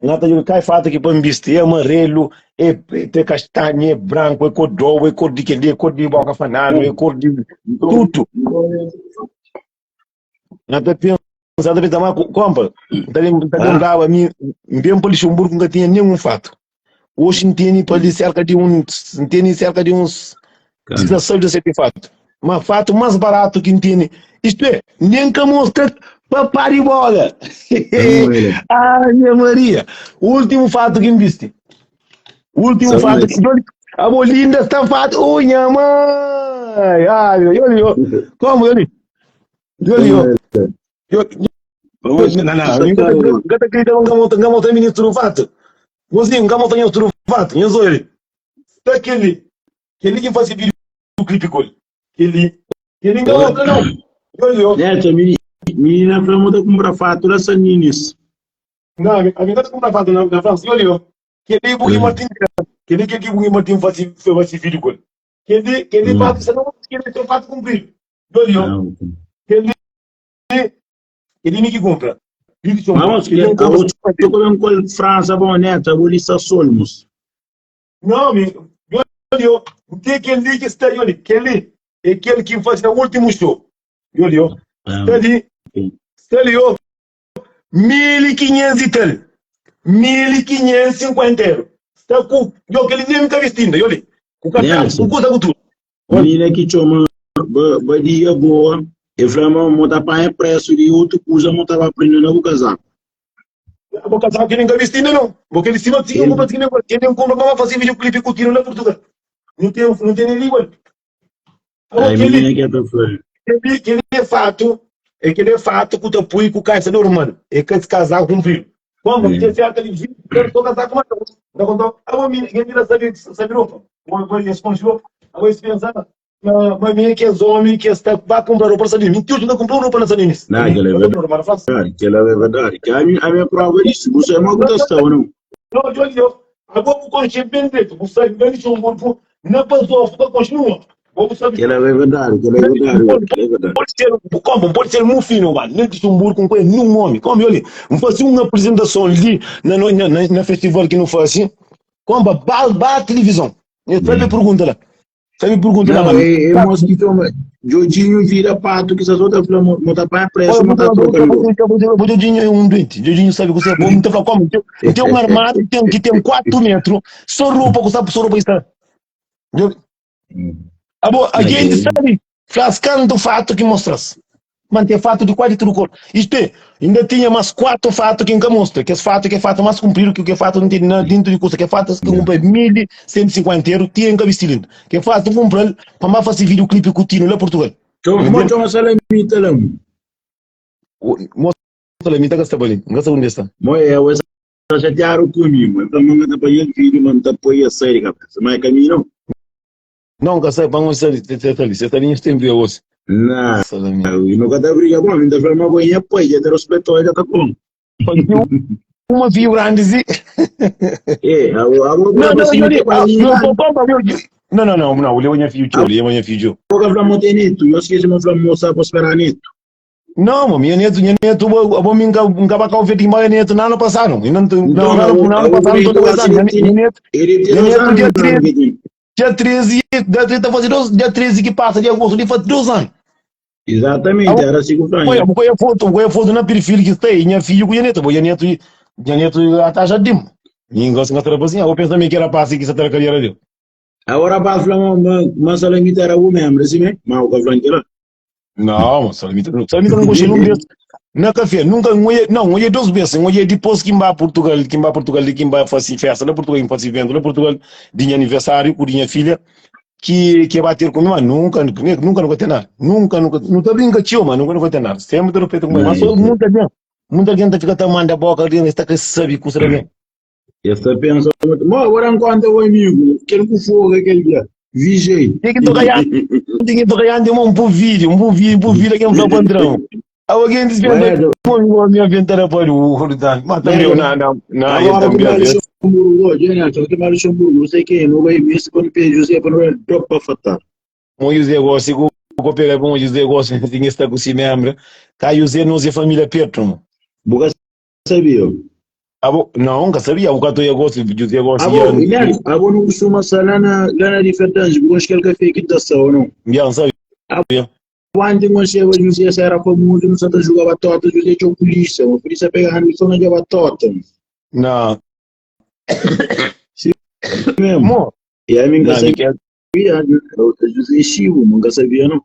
N ta djobe kai fatu ki pa N bisti. É amarelu, é pretu, é kastanhu, é branku, é kor di obu, é kor di kel-li, é kor di boka fanadu, é kor di tudu. N ta pensa, N ta pensa, ma konpa, N ta lenbraba mi, N ben pa Luxemburgu N ka tinha nen un fatu. Oxi N tene pa li serka di un, N tene serka di uns 16, 17 fatu. Ma fatu mas baratu ki N tene, istu é, nen ka mostra pa pá di bola. Ai, minha Maria! Últimu fatu ki N bisti. Últimu fatu ki Abo linda sta fatu. Ui, nha mãe! Ai, yo, yo. Como, yo? Yo, yo. Yo, Não, não, nunca te acredita nunca monta, nunca monta ministro do fato. Mozinho, nunca monta ministro do fato. Nhos olha. Está aquele, aquele que faz vídeo clipe com ele. Aquele, aquele nunca monta não. Olha, yo. Neto, menina fla mo ta comprar fato lá San Ninis. Não, a mim não comprar fato na, na França. Olha, yo. Aquele Bugui Martin, aquele que Bugui Martin faz, faz vídeo com ele. Aquele, aquele fato, você não aquele tem fato cumprido. Olha, yo. Aquele Kel mi ki kunpra. Mas que abo tu come com França bom neto, abo li sa solmos. Não, mi, yo, yo, tem kel li ki sta yo li, kel li é kel ki faz na último show. Yo li, yo. Sta li, sta li, yo. 1500 e tal. 1550 euro. Sta ku, yo, kel li nem ka vestindo, yo li. Ku cartão, ku kusa ku tudo. Minina ki txoma Badia Boa, e fla ma mo ta panha presu di otu kuza mo ta ba prende na bu kazaku. Bo kazaku ki nen ka bisti inda non. Bo kel sima ti kumpra ti nen kel nen kumpra pa ba fasi videoclipe ku tiro na Portugal. Nu ten nu ten el igual. Ai minina ki ta fla. Kel kel é fato, é kel é fato ku ta pui ku kaisa normal. É ka kazaku kumpridu. Como tem cerca de 20 anos, tô casado com uma Não contou? A minha, quem vira sabe, sabe roupa. Vou esconde roupa. Agora se pensa, mas minha que é homem que está vai comprar roupa na Sanini. Mentira, tu não comprou roupa na Sanini. Não, aquela é verdade. Aquela é verdade. Que a minha, a minha prova disso, você é uma cotação, não? Não, eu eu. Agora vou conhecer bem direito. Você sabe bem de um corpo, não passou, fica continua. Aquela é verdade, aquela é verdade, aquela é verdade. Pode ser, como? Pode ser muito fino, mano. Nem de um com nenhum homem. Como, olha, vou fazer uma apresentação ali na, na, na, na festival que não faz assim. Como, ba, ba televisão. Eu sempre pergunta lá. Sempre pergunta lá, mano. É, é mosquito, Jorginho vira pato que essas outras falam, não tá para preço, não tá trocando. O Jorginho é um doente. Jorginho sabe que você é bom. Então fala, como? Tem um armário tem, que tem 4 metros, só roupa, que sabe, só roupa está. Abo, a gente sabe, faz canto fato que mostras. Mas tem fato de quase tudo cor. Isto é, ainda tinha mais quatro fatos que nunca mostra. Que esse fato que é fato mais comprido que o que é fato não tem nada dentro de custa. Que é fato que comprei 1150 euros, tinha nunca vestido. Que é fato comprar para mais fazer videoclipe com o Tino lá em Portugal. Então, mostra uma salamita lá. Mostra salamita que está ali. Não sei onde está. Moé, eu está chateado comigo. Então, não está para ele vídeo, mas está para ele sair de cabeça. Mas é caminho não. Não, que sai para não sair, você está ali, você está ali, tem ver hoje. Não, e nunca tá briga com mim, tá falando uma boinha, pô, já te respeitou, já tá com. Uma viu grande, sim. É, a a Não, não, não, não, não, não, eu minha filho, eu minha filho. Pouca fala mote neto, eu esqueci uma fala moça para esperar neto. Não, minha neto, minha neto, eu vou me encabar com o feito mais neto no ano passado. Não, não, não, não, ano passado, não tô pensando, minha neto, minha neto dia 13, dia 13, dia 13 tá fazendo, dia 13 que passa de agosto, ele faz dois anos. Exatamente, era assim que eu falei. Vou a foto, vou a foto na perfil que está aí, minha filha com minha neto, minha neto, minha neto tá já dim. Ninguém gosta de assim, eu penso também que era passe que essa carreira deu. Agora para falar, mas salamita era o mesmo, assim mesmo? Mas o que falando era. Não, salamita não, salamita não gostei num desse. Na café, nunca, não, olhei duas vezes, olhei depois que vai a Portugal, que vai a Portugal, que vai fazer festa lá Portugal, que faz evento lá Portugal, de minha aniversário, com minha filha, que que bater comigo, mas nunca, nunca, nunca tem nada, nunca, nunca, não tá brinca tio, mas nunca, nunca tem nada, sempre te respeito comigo, mas só muita gente, muita gente fica tomando a boca ali, está que sabe que será bem. Esta pensa, mas agora enquanto o amigo, aquele que fogo aquele dia, vigiei. Tem que tocar, tem que tocar um bom vídeo, um bom vídeo, um bom vídeo aqui no padrão. Alguém disse que minha aventura para o Rodar, mas também não, não, não, Agora que vai Luxemburgo, hoje, que vai Luxemburgo, não sei quem, não vai ver se quando pede José para não é drop para fatar. Mo José gosta. ko pega bom José gosta de sta ku si membra. Ka José nos é família perto, mo. Bu ka sabia? Abo, não, nunca sabia. O ka to gosta, José gosta Abo, Inês, abo não costuma estar lá na Difertans, bu conhece aquele café que tá só ou não? Já não sabia. Abo antes conheceva José, se era famoso, não só jogar batota, José tinha polícia, a polícia pegando só na batota. Não. Sim mesmo. Mo, E aí, nunca não, sabia, José Chivo, nunca sabia não.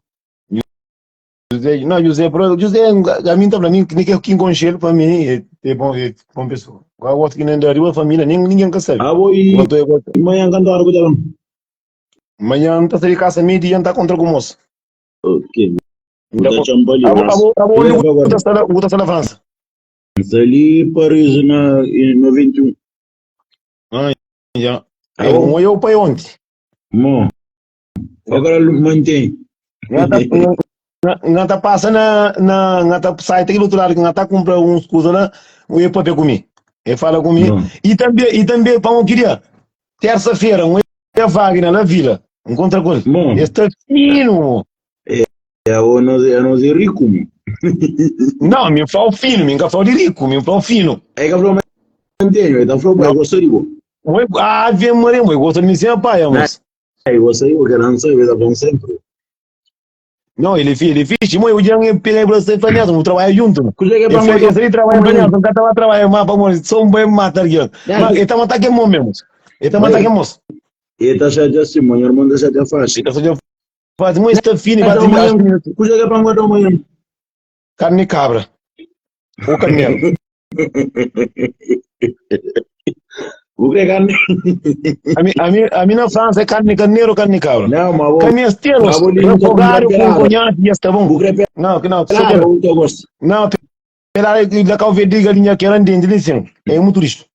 José, não, José, pro, José, a mim tá pra mim, nem que quem conhece para mim é bom pessoa. Eu gosto que nem da rua família, nem ninguém que sabe. Abo e Eu tô eu amanhã cantar com ela. Amanhã tá sair casa meio dia tá contra com o moço. Ok. Vou dar ali, Abo, mas. abo, abo, onde Agora, tá na França? ali Paris na em 91. Ah, já. Abo, Eu eu pai ontem. mo. Agora mantém. Ngata passa na ngata sai daquele outro lado que ngata compra uns coisas lá, o ia papel comigo. Ele fala comigo. Não. E também para um queria terça-feira, um é Wagner na vila. Encontra com ele. Bom. Está fino. É o nós é nós é rico, mo. Não, me fala fino, me fala de rico, me fala fino. É que falou mantém, ele tá falando, eu gosto de bom. Ah, vem morrer, eu gosto de me ser pai, mas. É, você eu quero não saber, tá bom sempre. Não, ele fez, mas eu já peguei para você fazer, vamos trabalhar junto. Coisa que é Ele para foi, ele trabalha para nós, nunca tava trabalhando mais para morrer, só um bem matar aqui. Mas ele tá matando que mesmo. Ele tá matando que moço. Ele tá chateado assim, meu irmão tá chateado fácil. Ele tá chateado fácil, mas está fino, Então, bate amanhã, coisa que é para guardar amanhã. Carne de cabra. Ou carneiro. O que é carne? A mim na França é carne de carneiro ou carne de cabra? Não, mas vou. Carne estelos, Mas vou lhe refogado com pelado. conhaque e está bom. O que é Não, que não, pelado, o que eu gosto. Não, pelado da calve de galinha que era dentro, assim, é muito isto.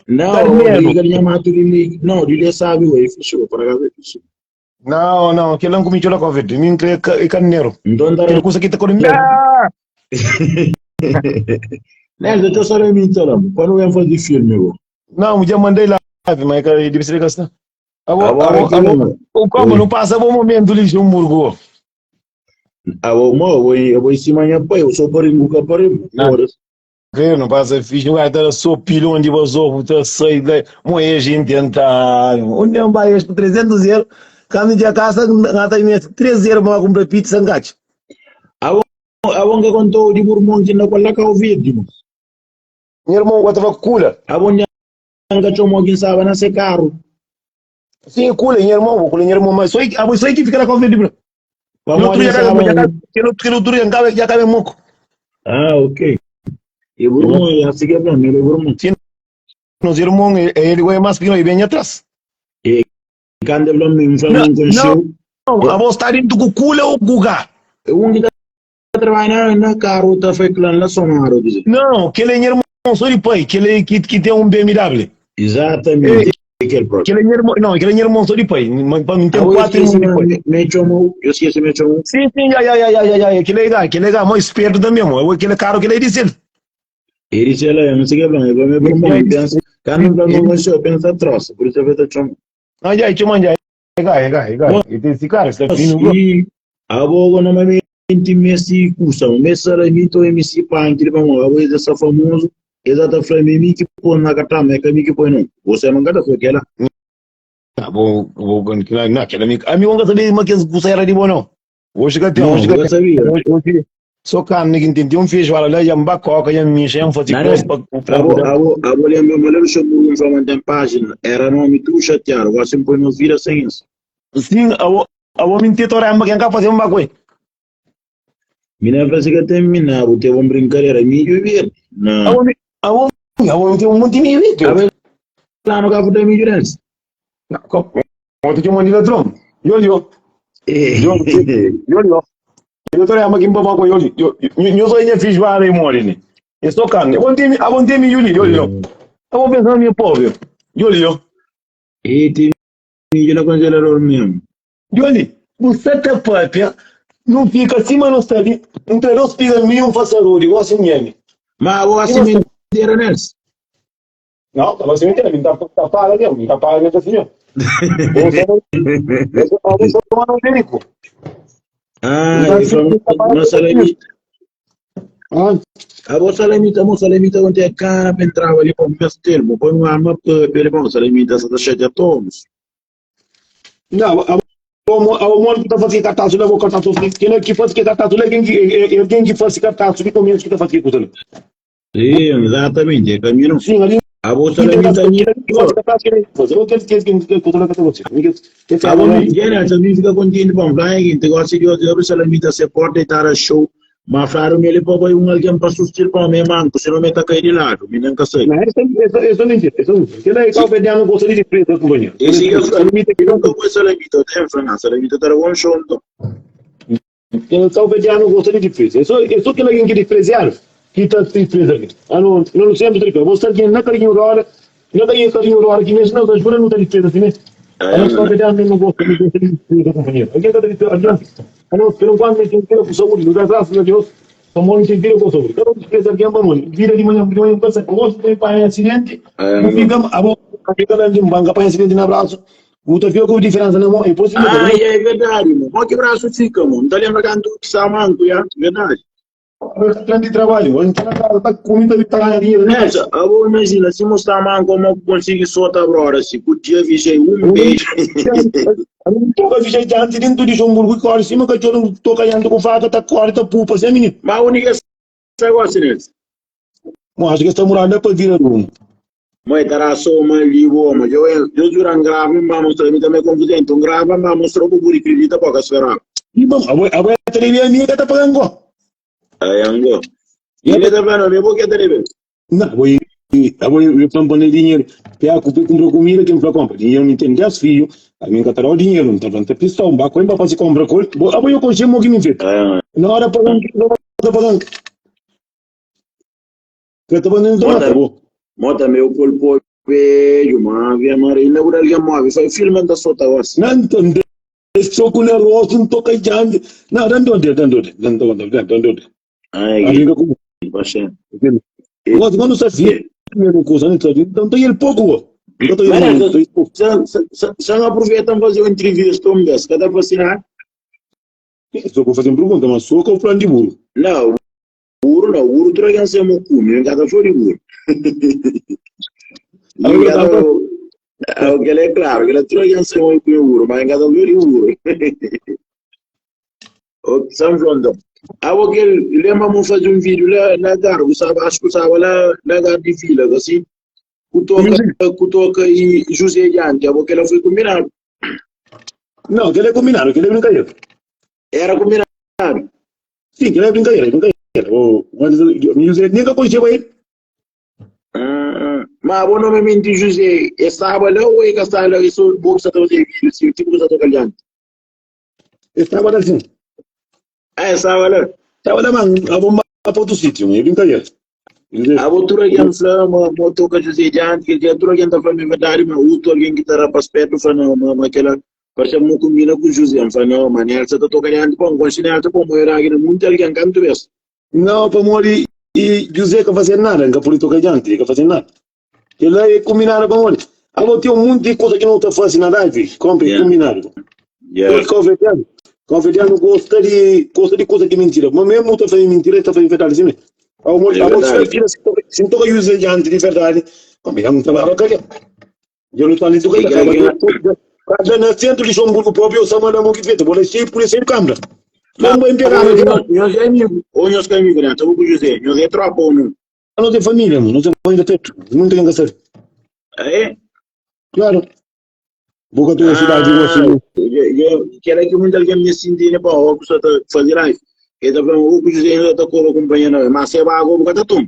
Não, Carneiro. de galinha mato de não, de sabe, ué, fechou, para cá, fechou. Não, não, aquele não comi chola calve, mim crê que é carneiro. Então tá. Aquele coisa que tá com Né, eu tô sabendo então, quando eu fazer filme, eu. Não, já mandei lá, mas que deve ser gastar. Agora Agora, que agora, não. o como não passa bom momento Luxemburgo. Ah, eu vou, eu vou em cima minha pai, eu sou paringo, paringo. Não. Que não passa fixe, não vai estar só pilhão de vazou, tá sai daí, moe gente tentar. Onde é um vai este 300 euros, quando de casa, nada mesmo, 3 euros para comprar pizza engate. A bonga contou de burmão que na qual o vídeo. Meu irmão, eu tava cula. A bonga chamou quem sabe na seu carro. Sim, cula, meu irmão, cula, meu irmão, mas só aí, só aí que fica lá com o vídeo. Vamos Outro dia, que outro dia, já acaba moco. Ah, ok. E burmão, é assim que é bom, ele burmão. Sim, nos irmãos, ele é mais pequeno e vem atrás. E quando ele me falou Não, não, a voz está dentro do cula ou guga. Um que está trabalhando na carro, tá foi lá na Sonaro, dizer. Não, que ele é irmão só de pai, que ele que tem um BMW. Exatamente. Aquele próprio. Que ele é irmão, não, que ele é irmão só de pai. Para mim tem quatro irmãos de pai. Me chamou, eu esqueci, me chamou. Sim, já, já, já, já, já, que legal, que legal, mas esperto também, mesmo. Aquele carro que ele disse. Ele disse, ele, não sei o que é, eu me irmão, pensa, quando não não pensa troça, por isso eu vou te chamar. Ah, já, te manda, já, já, já. E tem esse cara, está fino. E a boa normalmente Messi custa, o Messi era mito MC pan, que vamos, a boa essa famoso, exata falando mim que põe na cartão, é que mim que põe não. Você não gata foi aquela. Ah, bom, bom, não, aquela amigo, amigo não sabia mas que custa era de bom não. Hoje que tem, hoje que tem. Sabia. Hoje só carne que tem um feijoada lá, já bacoca, já me enche, já faz coisa para Abo, abo lembro, mas eu chamo um falando em página, era nome tu chateado, você põe no vira sem isso. Sim, abo, abo me tenta orar, mas quem quer fazer uma coisa. Mina parece que até mina, o teu um brincadeira, milho verde. Não. Abo, abo, abo tem um monte de milho verde. Abo, lá no cabo da milho antes. Não, como? Ontem tinha um monte de ladrão. Eu, eu. Eu, eu. Eu tô olhando aqui para o eu, eu, eu sou minha feijoada e mori, né? Eu sou carne. Ontem, ontem me eu, eu, eu. Eu vou pensar no meu povo. Eu, eu. E tem milho no congelador mesmo. Yoli, você tá própria, não fica acima, não sabe. Entre nós fica nenhum façador, igual assim mesmo. Mas o sementeira nesse? Não, tá sementeira, não tá tá paga mesmo, não tá paga mesmo assim mesmo. Eu sou eu sou rico. Ah, e fla ma salamita. Ah. Abo salamita, mo salamita quando é cana para entrar ali para o mestre, mo põe uma arma para ele bom, salamita só tá cheio de todos. Não, a o modo que tá fazendo cartaz lá, vou cartaz quem é que faz que cartaz lá, quem que quem que faz cartaz de começo que tá fazendo coisa lá. Sim, exatamente, é caminho. Sim, ali Abo salamita ni. Abo mi também fica contente bom, vai que te gosta de outro salamita se porta e tara show. Mas falaram ele para um alguém para sustir para me manco, senão me tá cair de lado, me não sei. Não, isso é mentira, isso é mentira. Aquele aí, calvediano gosta de presa, companheiro. Esse que eu nunca foi salamita, eu tenho falado, salamita tá bom show então. Aquele calvediano gosta de presa. É só aquele alguém que desprezar, que tá presa aqui. Ah, não, não sempre tripa. Você alguém na carinho hora, na carinho carinho hora que mesmo não, jura não tá de presa assim, né? A nossa calvediano não gosta de presa, companheiro. Alguém tá de presa, a não, pelo quando me tem com saúde, não dá graças a Deus. Tomou tem vida com saúde. Cada um despreza alguém, mano. Vida de manhã, de manhã, pensa, gosto de pai acidente, não fica, a boca fica lá de um banco, pai acidente na braço. Muita fica com diferença na mão, é impossível. Ah, é verdade, mano. Qual que braço fica, mano? Não tá lembrando que está manco, já? Verdade. Grande trabalho, a gente tá com muita tá ganhando dinheiro, né? Nessa, eu vou imaginar, se mostrar manco, como consigo soltar agora, se o dia vigia um beijo. Toca vigia diante dentro de João corre cima que eu toca diante com faca, tá corre, tá pupa, assim, menino. Mas a única negócio, né? Bom, acho que esta morada para vir a rumo. Mãe, terá só uma ali, mas eu eu juro grave, mas mostrar mim também confidente, um grave, mas mostrou para o buri acredita pouco esperar. E bom, a boa televia minha tá pagando. Aí ango. E ele tá vendo, eu vou que televia. Não, vou eu vou eu plano dinheiro, pega compra comida que me compra, dinheiro não tem 10 filhos, a minha catará o dinheiro, não tá falando pistão, baco em para se compra coisa, a vou eu consigo que me fez. Na hora pagando, tá pagando. Eu tô pagando então, Mota meu corpo veio, mas via Marina, por alguém move, foi filme da sota agora. Não entendo. Estou com nervoso, não tô caindo. Não, dando onde, dando onde, dando onde, dando onde. Ai, Amiga, como? Poxa. Quando quando você vê, primeiro coisa, não então tem ele pouco. Então tem ele pouco. Só não aproveitam fazer uma entrevista um mês, cada vacinar. Só vou fazer uma pergunta, mas sou com o plano de burro. Não, burro não, burro traga se mo cume, cada foi de burro. O que é claro, que ele traga se mo cume burro, mas cada foi de burro. O São João, então. Ah, o que lembra mo fazer um vídeo lá na gar, sabe, acho que sabe lá na gar de vila, assim. Cutoca, Cutoca e José Diante, porque ela foi combinado. Não, aquele é combinado, aquele é brincadeira. Era combinado. Sim, aquele é brincadeira, é brincadeira. O José nunca conheceu ele. Ah, mas o nome de José estava lá ou é que estava lá? Isso, bom que você está fazendo vídeo, assim, tipo que você está tocando. Estava lá sim. Ah, estava lá. Estava lá, mano, a bomba para outro sítio, é brincadeira. A outra alguém fala, mas toca José Diante, que outro alguém está falando a verdade, mas outro alguém que está rapaz perto fala, não, mas aquela parece muito combina com o José, fala, não, mas Nelson está tocando diante, bom, com Nelson, bom, era aqui, muito alguém canto vez. Não, para morrer, e José que fazer nada, não pode tocar diante, não fazer nada. Ele é combinado com ele. Agora tem um monte de coisa que não está fazendo na live, compre, Yeah. combinado. Yeah. Porque convertiano, convertiano gosta de, gosta de coisa de mentira. Mas mesmo está fazendo mentira, está fazendo verdade, sim. Ao É verdade. Se não toca José diante de verdade, como eu não trabalho, eu não estou ali E que- Cada no centro de João Burgo próprio, eu sou uma mão que feita, vou deixar por esse câmera. Não vou pegar, não Nós é amigo, ou nós que é amigo, né? Estamos com o José, nós é tropa ou não? não tem família, mano, não tem família perto, não tem que ser. É? Claro. Boca tua cidade, você. Quero que muita alguém me sinta, né? Pô, o que você está fazendo live. Ele tá falando, o José ainda está com a companhia, não. Mas você vai agora, tá tom.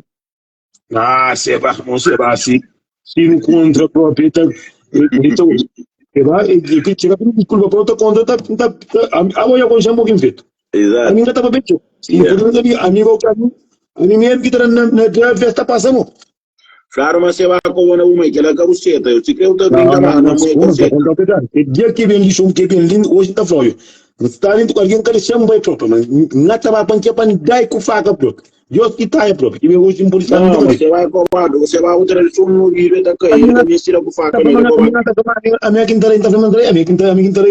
Ah, você vai, você vai, se, se não contra próprio, então, então, você vai, e que chega a desculpa para outra conta, tá, tá, tá, a voy a conseguir um pouquinho feito. A Exato. mim não estava bem, Yeah. amigo, a mim mesmo que tá na, na festa passamos. Claro, mas você vai com uma que ela é caruceta. Eu te creio que tá brincando, mas não é caruceta. Dia que vem lixo, que vem lindo, hoje tá frio. Está lindo, alguém quer chama vai próprio, mas não estava para que para dar com faca próprio. Dios ki ta é propi. Ki oji N pode sta Não, você vai cobado, você vai outra som no ouvido tá cai, ele também tira com faca, ele cobado. A minha quinta tá falando, a minha quinta, a minha quinta,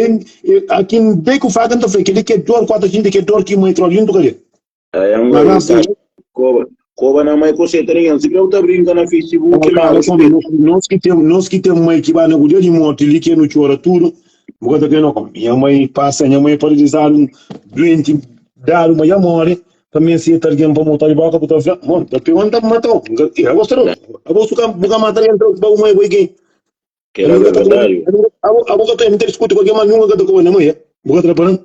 aqui bem com faca tá falando, que ele quer dor, quatro gente que dor que mãe troca junto com ele. É um coba, coba na mãe com você ninguém, se eu tá brincando na Facebook, nós que temos, nós que temos mãe que vai na dia de morte, ali que não chora tudo, porque que não, minha mãe passa, minha mãe paralisada, doente, dar uma já morre. Também se alguém para montar de boca, porque tá bom, tá pegando tá matou. Eu gosto, eu gosto que buka matar entra para uma igual quem. Que era verdade. A boca tem muita discute com alguém, mas nunca tá com a mãe, buka trabalhando.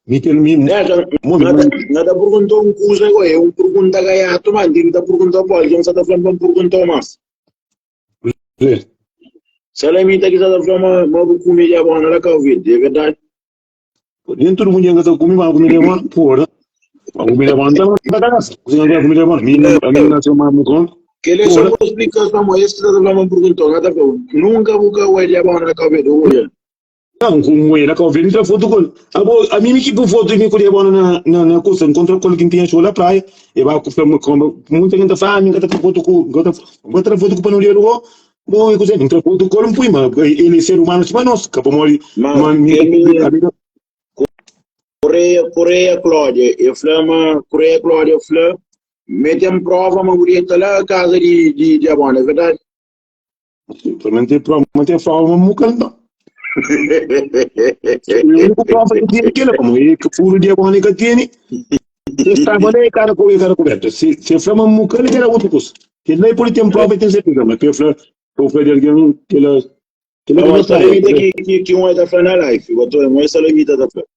Mi tem mi. Nada nada perguntou um coisa igual, eu pergunta gaiato, mas ele tá perguntando para alguém, só tá falando para perguntar mais. Salamita que tá falando, mas vou comer de bom na Covid, é verdade. Nem todo mundo anda comigo, mas comida é bom, porra. A comida é bom, então não tá casa. Você não quer comida é bom, mim, a mim nasceu mais muito Que ele só vou explicar para mulher, se tá falando perguntou, nada nunca vou cair de bom na Covid, olha. Não, com ele, com ele, foto com a a mim que por foto de mim com ele na na na coisa, encontra com quem tinha show na praia, e vai com com muita gente fala, mim que foto com encontra foto com panolheiro, bom, eu coisa, encontra foto com um poema, ele é ser humano, mas nós, que morre, mas Correia, Correia Cláudia, eu falei, Correia Cláudia, eu falei, mete em prova uma mulher tá lá a casa de de de abona, é verdade? Também tem prova, mas tem prova, mas nunca não. O único prova que tem aquele, como ele que furo de abona que tem, estava ali cara com cara coberta. Se se fala muca, ele era outra coisa. Que nem por tem prova e tem certeza, mas que eu falei, eu falei de alguém que ela que ela não sabe que que que um é da falando na live, botou um é salamita da falando.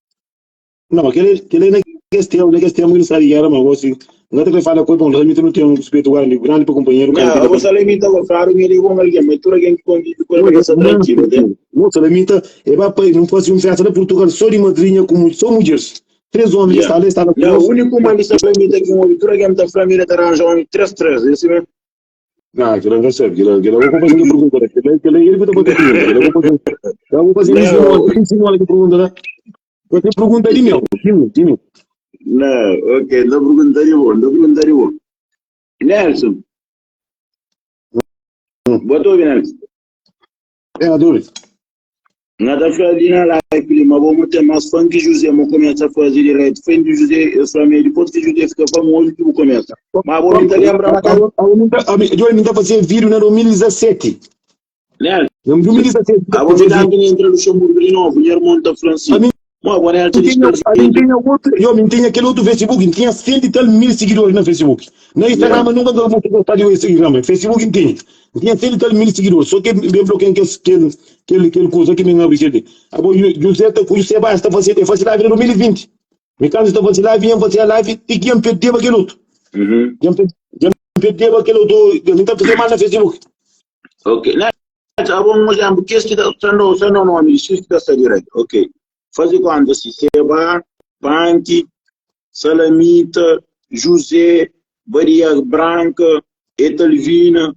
Não, aquele aquele nem questão, nem questão muito sabe era, mas assim, não tem que falar com bom, realmente não tem um respeito grande, grande para companheiro. Não, o salamita vou falar, me ligou alguém, mas tu alguém que convive com ele, está tranquilo, né? Não, salamita, é para não fazer um festa na Portugal só de madrinha com só mulheres. Três homens yeah. está ali, está na Não, o único mal de salamita que um homem, tu alguém está falando, ele está arranjando três, três, esse mesmo. Não, aquilo não recebe, aquilo, aquilo eu vou fazer pergunta, né? Aquilo, aquilo ele que tá fazendo, aquilo eu vou fazer. Eu vou fazer isso, isso, que pergunta, né? Você pergunta de meu, de mim, de mim. Não, ok, não pergunta de bom, não pergunta de bom. Nelson. Boa tarde, Nelson. É, adoro. Nada fala ali na live, mas vamos ter mais fã que José, vamos começar a fazer direto. Fã de José, eu sou amigo, depois que José fica famoso, que começa. Mas vou me lembrar, Eu me fazer vídeo na 2017. Nelson. Em 2017. A você dá que entra no Luxemburgo de novo, o irmão da Francisco. Mas agora ela te tinha outro, eu me tinha aquele outro Facebook, tinha cento e tal mil seguidores no Facebook. No Instagram yeah. nunca vou gostar de Instagram, Facebook tinha. Tinha cento e tal mil seguidores, só que me bloqueei que que que que coisa que me não abriu. Agora José tá com José basta fazer, fazer live em 2020. Me caso está fazer live, ia fazer live e que ia perder aquele outro. Uhum. Ia perder aquele outro, eu não tá fazendo mais no Facebook. Ok. Né? Agora um exemplo, que este está sendo sendo nome, isso está direto. Ok. Fazer quando se Seba, Panque, Salamita, José, Maria Branca, Etalvina,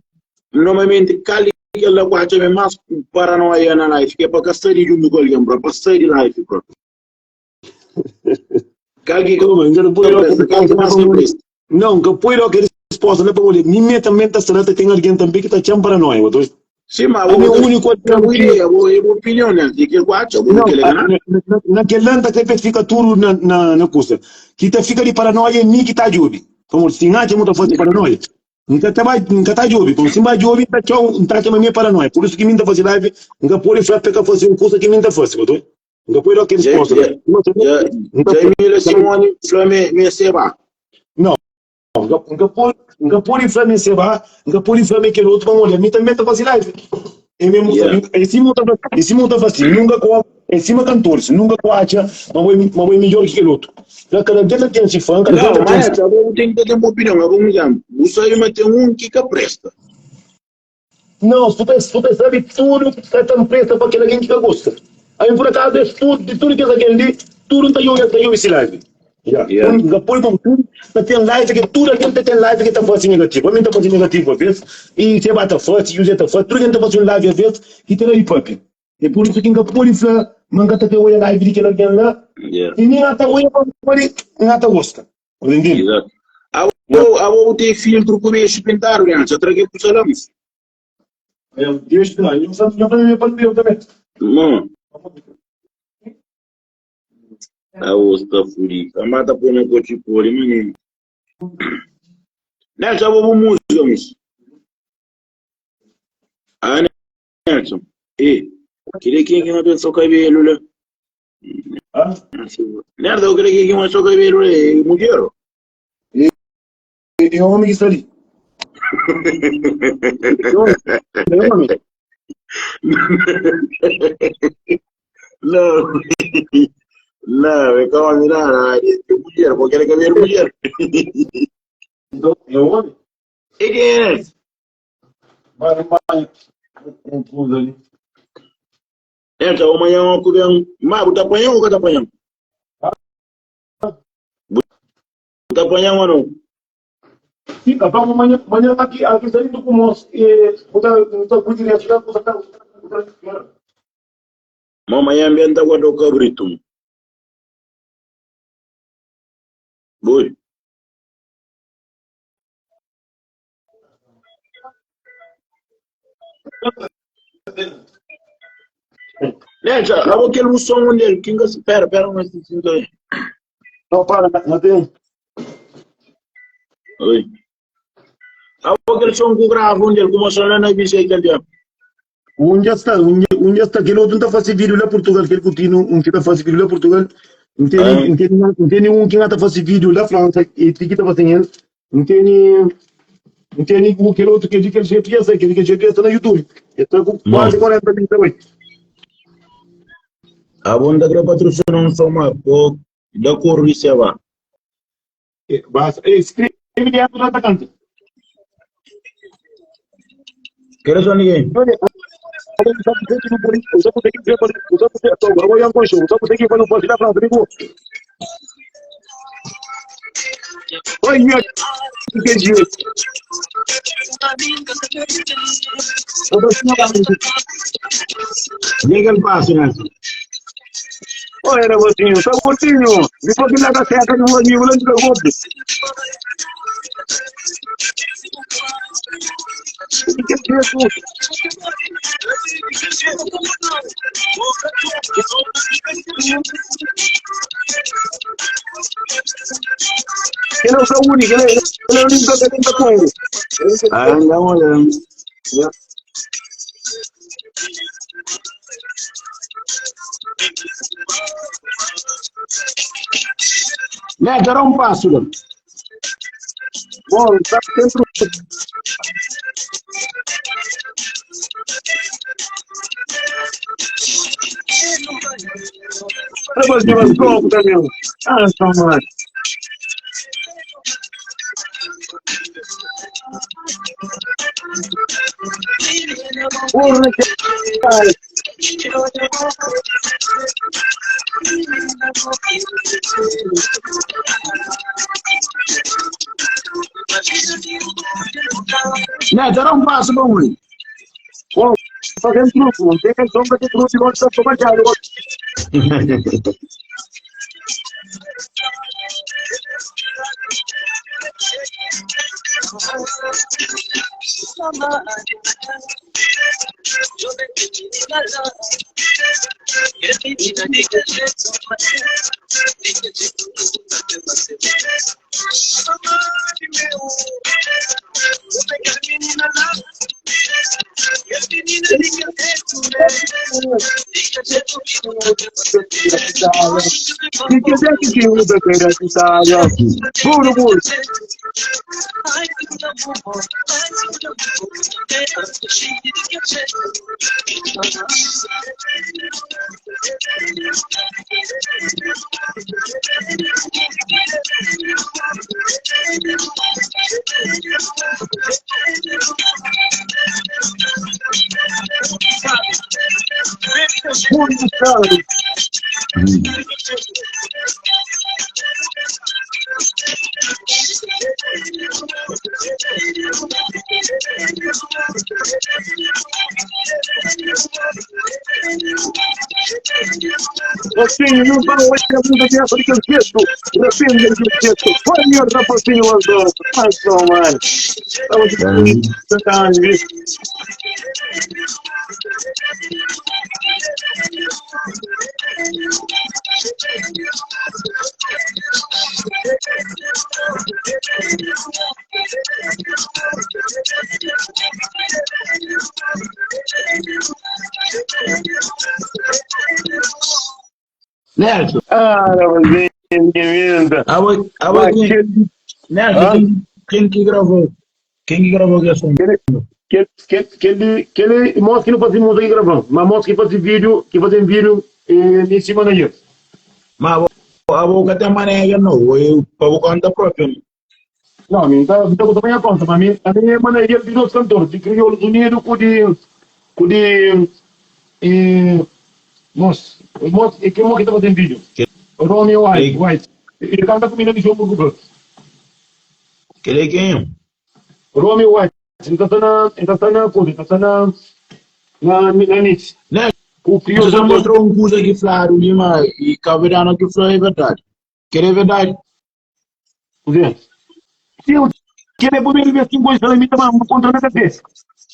normalmente cali que ela quase é mais paranoia na live, que é para sair de um com alguém, para sair de live, bro. Cali que não, que põe logo resposta, né, para olhar. Minha também tá certa, tem alguém também que tá te paranoia, doutor. Sim, mas o único ideia, a opinião, né? De que eu acho, não, naquele lanta que fica tudo na na na coisa. Que tá fica de paranoia é mim que tá job. Como se não tem muita força de paranoia. Nunca tá vai, nunca tá job. Como se vai job, tá tchau, tá chama minha paranoia. Por isso que mim tá fazendo live, nunca pode falar pegar fazer um curso que mim tá fazendo, doutor. Nunca pode dar aquele resposta. Jamila Simone, Flame, me seba. Não. Nunca pode, nunca pode inflamar seba, nunca pode inflamar aquele outro, vamos olhar, mim também tá fazendo live. É mesmo, em cima tá, em cima tá fazendo, nunca com, em cima cantores, nunca com acha, mas vou melhor que aquele outro. Já cada dia tem esse fã, cada dia tem. Não, mas tem que ter uma opinião, mas vamos dizer, você aí tem um que que presta. Não, se tu sabe tudo, que tá presta para aquele alguém que gosta. Aí por acaso é tudo, de tudo que é aquele ali, tudo tá eu, tá eu esse live. Yeah. Yeah. Depois com tudo, tá tem live que tudo aquilo tem live que tá fazendo negativo. A mim tá fazendo negativo às vezes, e você bate forte, e o tá forte, tudo que tá fazendo live às vezes, e tem aí papi. É por isso que nunca pode falar, manga tá olha live de que alguém lá, Yeah. e nem tá olha para não tá gosta. Entende? Exato. Abo, abo bu ten filtru ku bexu pintadu, Nelson, tra ke kusa la, mas. Não. Abo sta fudido. A mata pô na coche poli, mané. Nelson, abo bu música, mas. Ah, Nelson. E, queria quem que não tem só cabelo lá. Nelson, eu queria quem que não só cabelo lá, é mulher. É homem que está ali. É homem. Não, não, é calma, não, é mulher, porque quer cabelo mulher. Então, é homem? E quem é esse? Vai, vai. Um fundo ali. Então, amanhã eu vou Mas, você apanhou ou não apanhou? Você apanhou ou não? Sim, tá bom, amanhã, amanhã aqui, aqui saindo com nós, e botar, botar, botar, botar, botar, botar, Mas amanhã ambiente agora o cabrito. Boi. Nelson, abo aquele som onde ele, quem que espera, espera um instantinho aí. Não, para, não tem. Oi. Abo aquele som que grava onde ele começou lá na bicha aquele dia. Um já está, um já está, aquele outro não está fazendo vídeo lá em Portugal, aquele continua, um que está fazendo vídeo lá em Portugal, não tem, não tem, não tem nenhum que está fazendo vídeo lá na França, e que está fazendo, não tem, não tem nenhum aquele outro que é de aquele GPS, aquele GPS está no YouTube, está com quase 40 mil também. A bunda que patrocina um som, mas pô, da cor de va. Basta, escreve dentro do atacante. Quero só ninguém. Olha, que jeito. Diga el passo, né? Olha, Negocinho, tá curtinho. Depois que nada certo, não vou não te preocupe. Que jeito. Ele é o único, ele é o único que tem Congo. Ah, não, olha. Né, dará um passo, né? Bom, tá sempre. Olha, mas como também. Ah, só mais. Porra, cara. Né, dará um passo, bom, hein? Bom, fazendo truco, não tem sombra de truco igual está tomando. E que é que usa pela Itália? Puro, puro. Puro de cara. Rafinho não vai olhar muita criança de jeito. Rafinho de jeito. Foi melhor Rafacinho agora. Mas não, mano. Estava de Nelson, Ah, rapazinho, que linda. abo, abo quem, Aquele, Nelson, ah, quem, quem que gravou? Quem que gravou que som? aquele, aquele, aquele moço que não fazia música gravando, mas moço que fazia vídeo, que fazia vídeo em cima da gente. Mas abo, abo que tem maneira não, eu para conta própria. Não, a mim tá, tá com a minha conta, mas a minha maneira de dois cantores, de Crioulos Unidos, com de, com de, eh, moço, moço, e que moço que tá fazendo vídeo? Romeo White, White. Ele canta comigo no jogo do Google. Que ele é quem? Romeo White, ele tá na, ele tá na coisa, ele tá na, na, na Nice. Nelson, O Crioulos você Unidos. mostrou um curso aqui, Flávio Lima, e Caverano que Flávio é verdade. Que é verdade? Sim, que ele é primeiro vez que coisa, ele me toma contra na cabeça.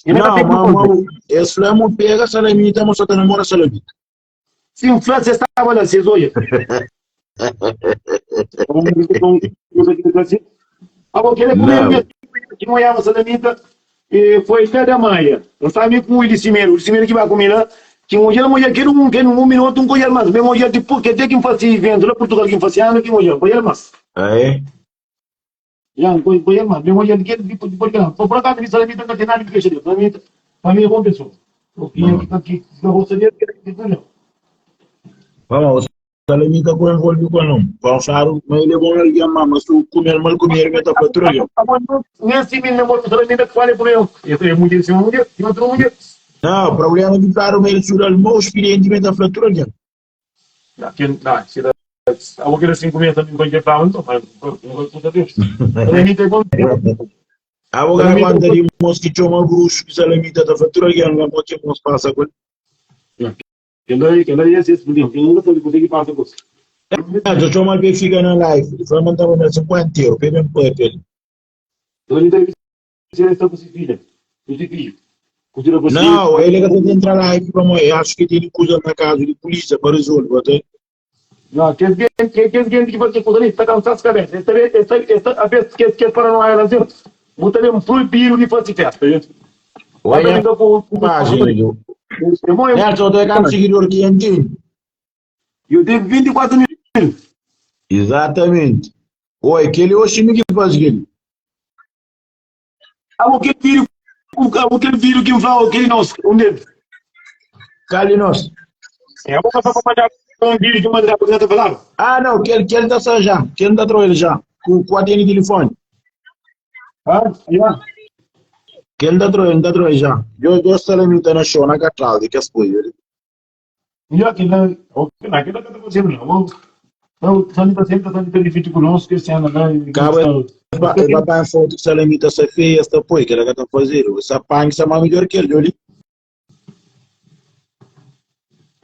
Ele Não, tá mas, mas esse Flávio pega salamita, mas só tá namora salamita. Sim, o Flávio estava lá, vocês olham. Agora, ele é primeiro Não. vez que não olhava salamita, e foi até da Maia. Não sabe com o Ilicimeiro, o Ilicimeiro que vai comer lá, que um dia, mulher, que um, que um minuto, um colher mais. Mesmo dia, tipo, que até que fazia evento lá, Portugal, que fazia ano, que mulher, colher mais. É? Já, colher mais. Mesmo dia, que depois, depois, que por acaso, que salamita não tem nada que queixar, salamita, para mim é bom pessoa. O que Não. que que eu gostaria que que não. Vamos, salamita com envolve com não. Vamos falar, mas ele é bom alguém, mas tu comer mal comer, meta patrulha. Nesse menino, eu salamita que fale por eu. Eu tenho muito em cima, mulher, e outro mulher. Não, o problema é que claro, ele sura o meu experiente meta patrulha. Não, que não, se dá a boca assim começa também quando eu falo, então, mas não gosto de Deus. Salamita é bom. A boca quando de mos que chama bruxo que salamita da patrulha, não pode mos passa com. Quem daí, quem daí é esse menino, quem nunca sabe conseguir passar com. Ah, eu chamo al fica na live, ele foi mandar uma 50 euros, pega um pouco ele. Salamita é essa com filha, com filho. Não, ele é que tem entrar live para eu acho que tem coisa na casa de polícia para resolver, até. Não, que que que que que você coisa ali, está cansado de cabeça. Esta esta esta a vez que que para não era assim, muita vez proibido de fazer festa, gente. Olha, página, eu. Nelson, tem quantos seguidores que tem? Eu tenho 24 mil. Exatamente. Oi, aquele hoje me que faz aquele. Ah, aquele vídeo, aquele vídeo que fala, aquele nosso, onde? Cali nosso. É, eu vou passar para mandar um vídeo que mandar para você falar. Ah, não, que ele que ele tá só já, que ele tá trouxe já, com com a telefone. Ah, já. Que ele tá trouxe, ele tá trouxe já. Eu eu salamita na show na catral, que as coisas. Já que não, ok, aquilo que eu tô fazendo, não. Não, salamita sempre tá sendo difícil conosco esse ano, né? Acaba vai para foto que salamita se feia, esta poi que ela tá fazendo. Essa pan que é melhor que ele, ali.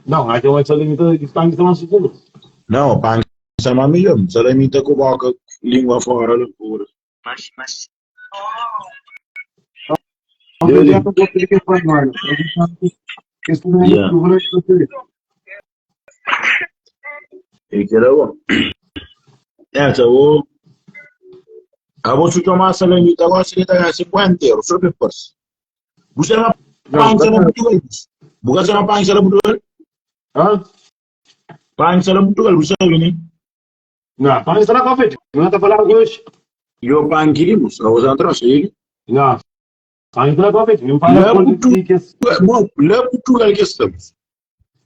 Não, aqui é salamita de pan que está seguro. Não, pan que é melhor. Salamita com boca, língua fora, loucura. Mas Yeah. E que era bom. Essa, o. A você tomar salamita agora seria tá 50 euros, só depois. Você não pan na Portugal. Você não pan na Portugal? Hã? Pan na Portugal, você sabe, né? Não, pan está na café. Não tá falando hoje. Eu pan queríamos, a você trouxe ele. Não. Pan está na café. Não fala com Bom, lá Portugal que estamos.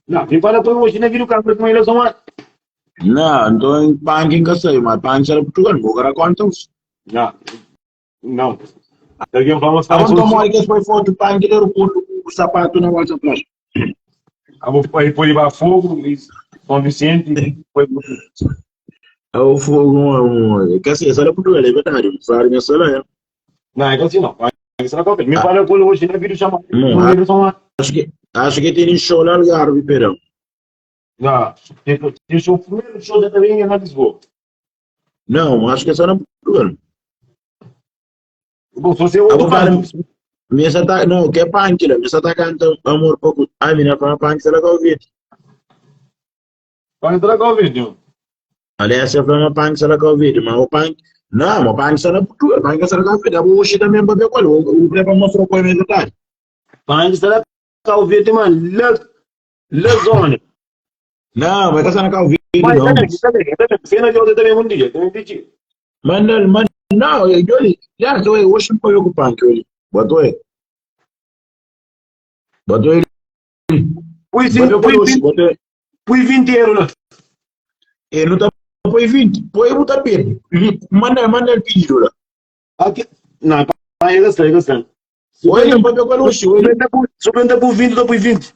Não, quem fala com hoje na vida o com ele só Não, então pan quem que sai, mas pan na Portugal, vou agora quantos? Não. Não. Alguém fala Ah, então mora que foi foto pan que aeroporto com o sapato na bolsa plástica. Ah, vou aí foi levar fogo, São Vicente, foi O fogo, quer dizer, essa é Portugal, é verdade, farinha sala é. Não, é que assim não. Me fala com hoje na vida chama. Não, acho que acho que tem show lá Algarve, perdão. Não, tem show, o primeiro show da também é na Lisboa. Não, acho que é só na Portugal. Bom, se você outro canto. Mesa tá, não, que é punk lá, mesa tá canta amor pouco. Ai, mina fala punk, será que eu ouvi? Punk será que eu ouvi? Aliás, eu falo punk, será que eu ouvi? Mas o punk, não, o punk será Portugal, punk será que eu ouvi? Eu hoje também para ver qual, o pré para mostrar qual é a verdade. Punk será que eu ouvi, mano? Lá, lá zona. Não, mas tá sendo que eu ouvi, Mas não. também, também, também, cena de ontem também um dia, também dia. Mano, mano, não, eu, já, eu hoje não foi com o punk, eu, botou ele. Botou ele. Pui, sim, Botou pui, hoje, 20, botou ele. pui 20 euros lá. Ele não tá põe 20, põe o tapete. Manda, manda o pedido lá. Aqui, não, pá, eu gostei, eu gostei. Olha, não pode com hoje, olha. Se eu por 20, eu pui 20.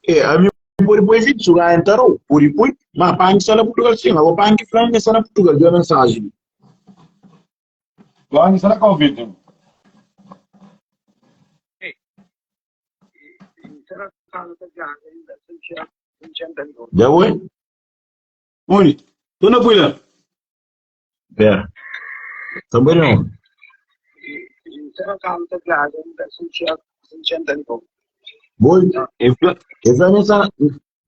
É, a mim por põe 20, se o gajo entrou, por põe, mas punk está na Portugal sim, o punk frango está na Portugal, deu a mensagem. Punk será que eu 20? Já foi? Oi, tô na pui lá. Pera. Também não. Boi, Eu eu falei, mesa,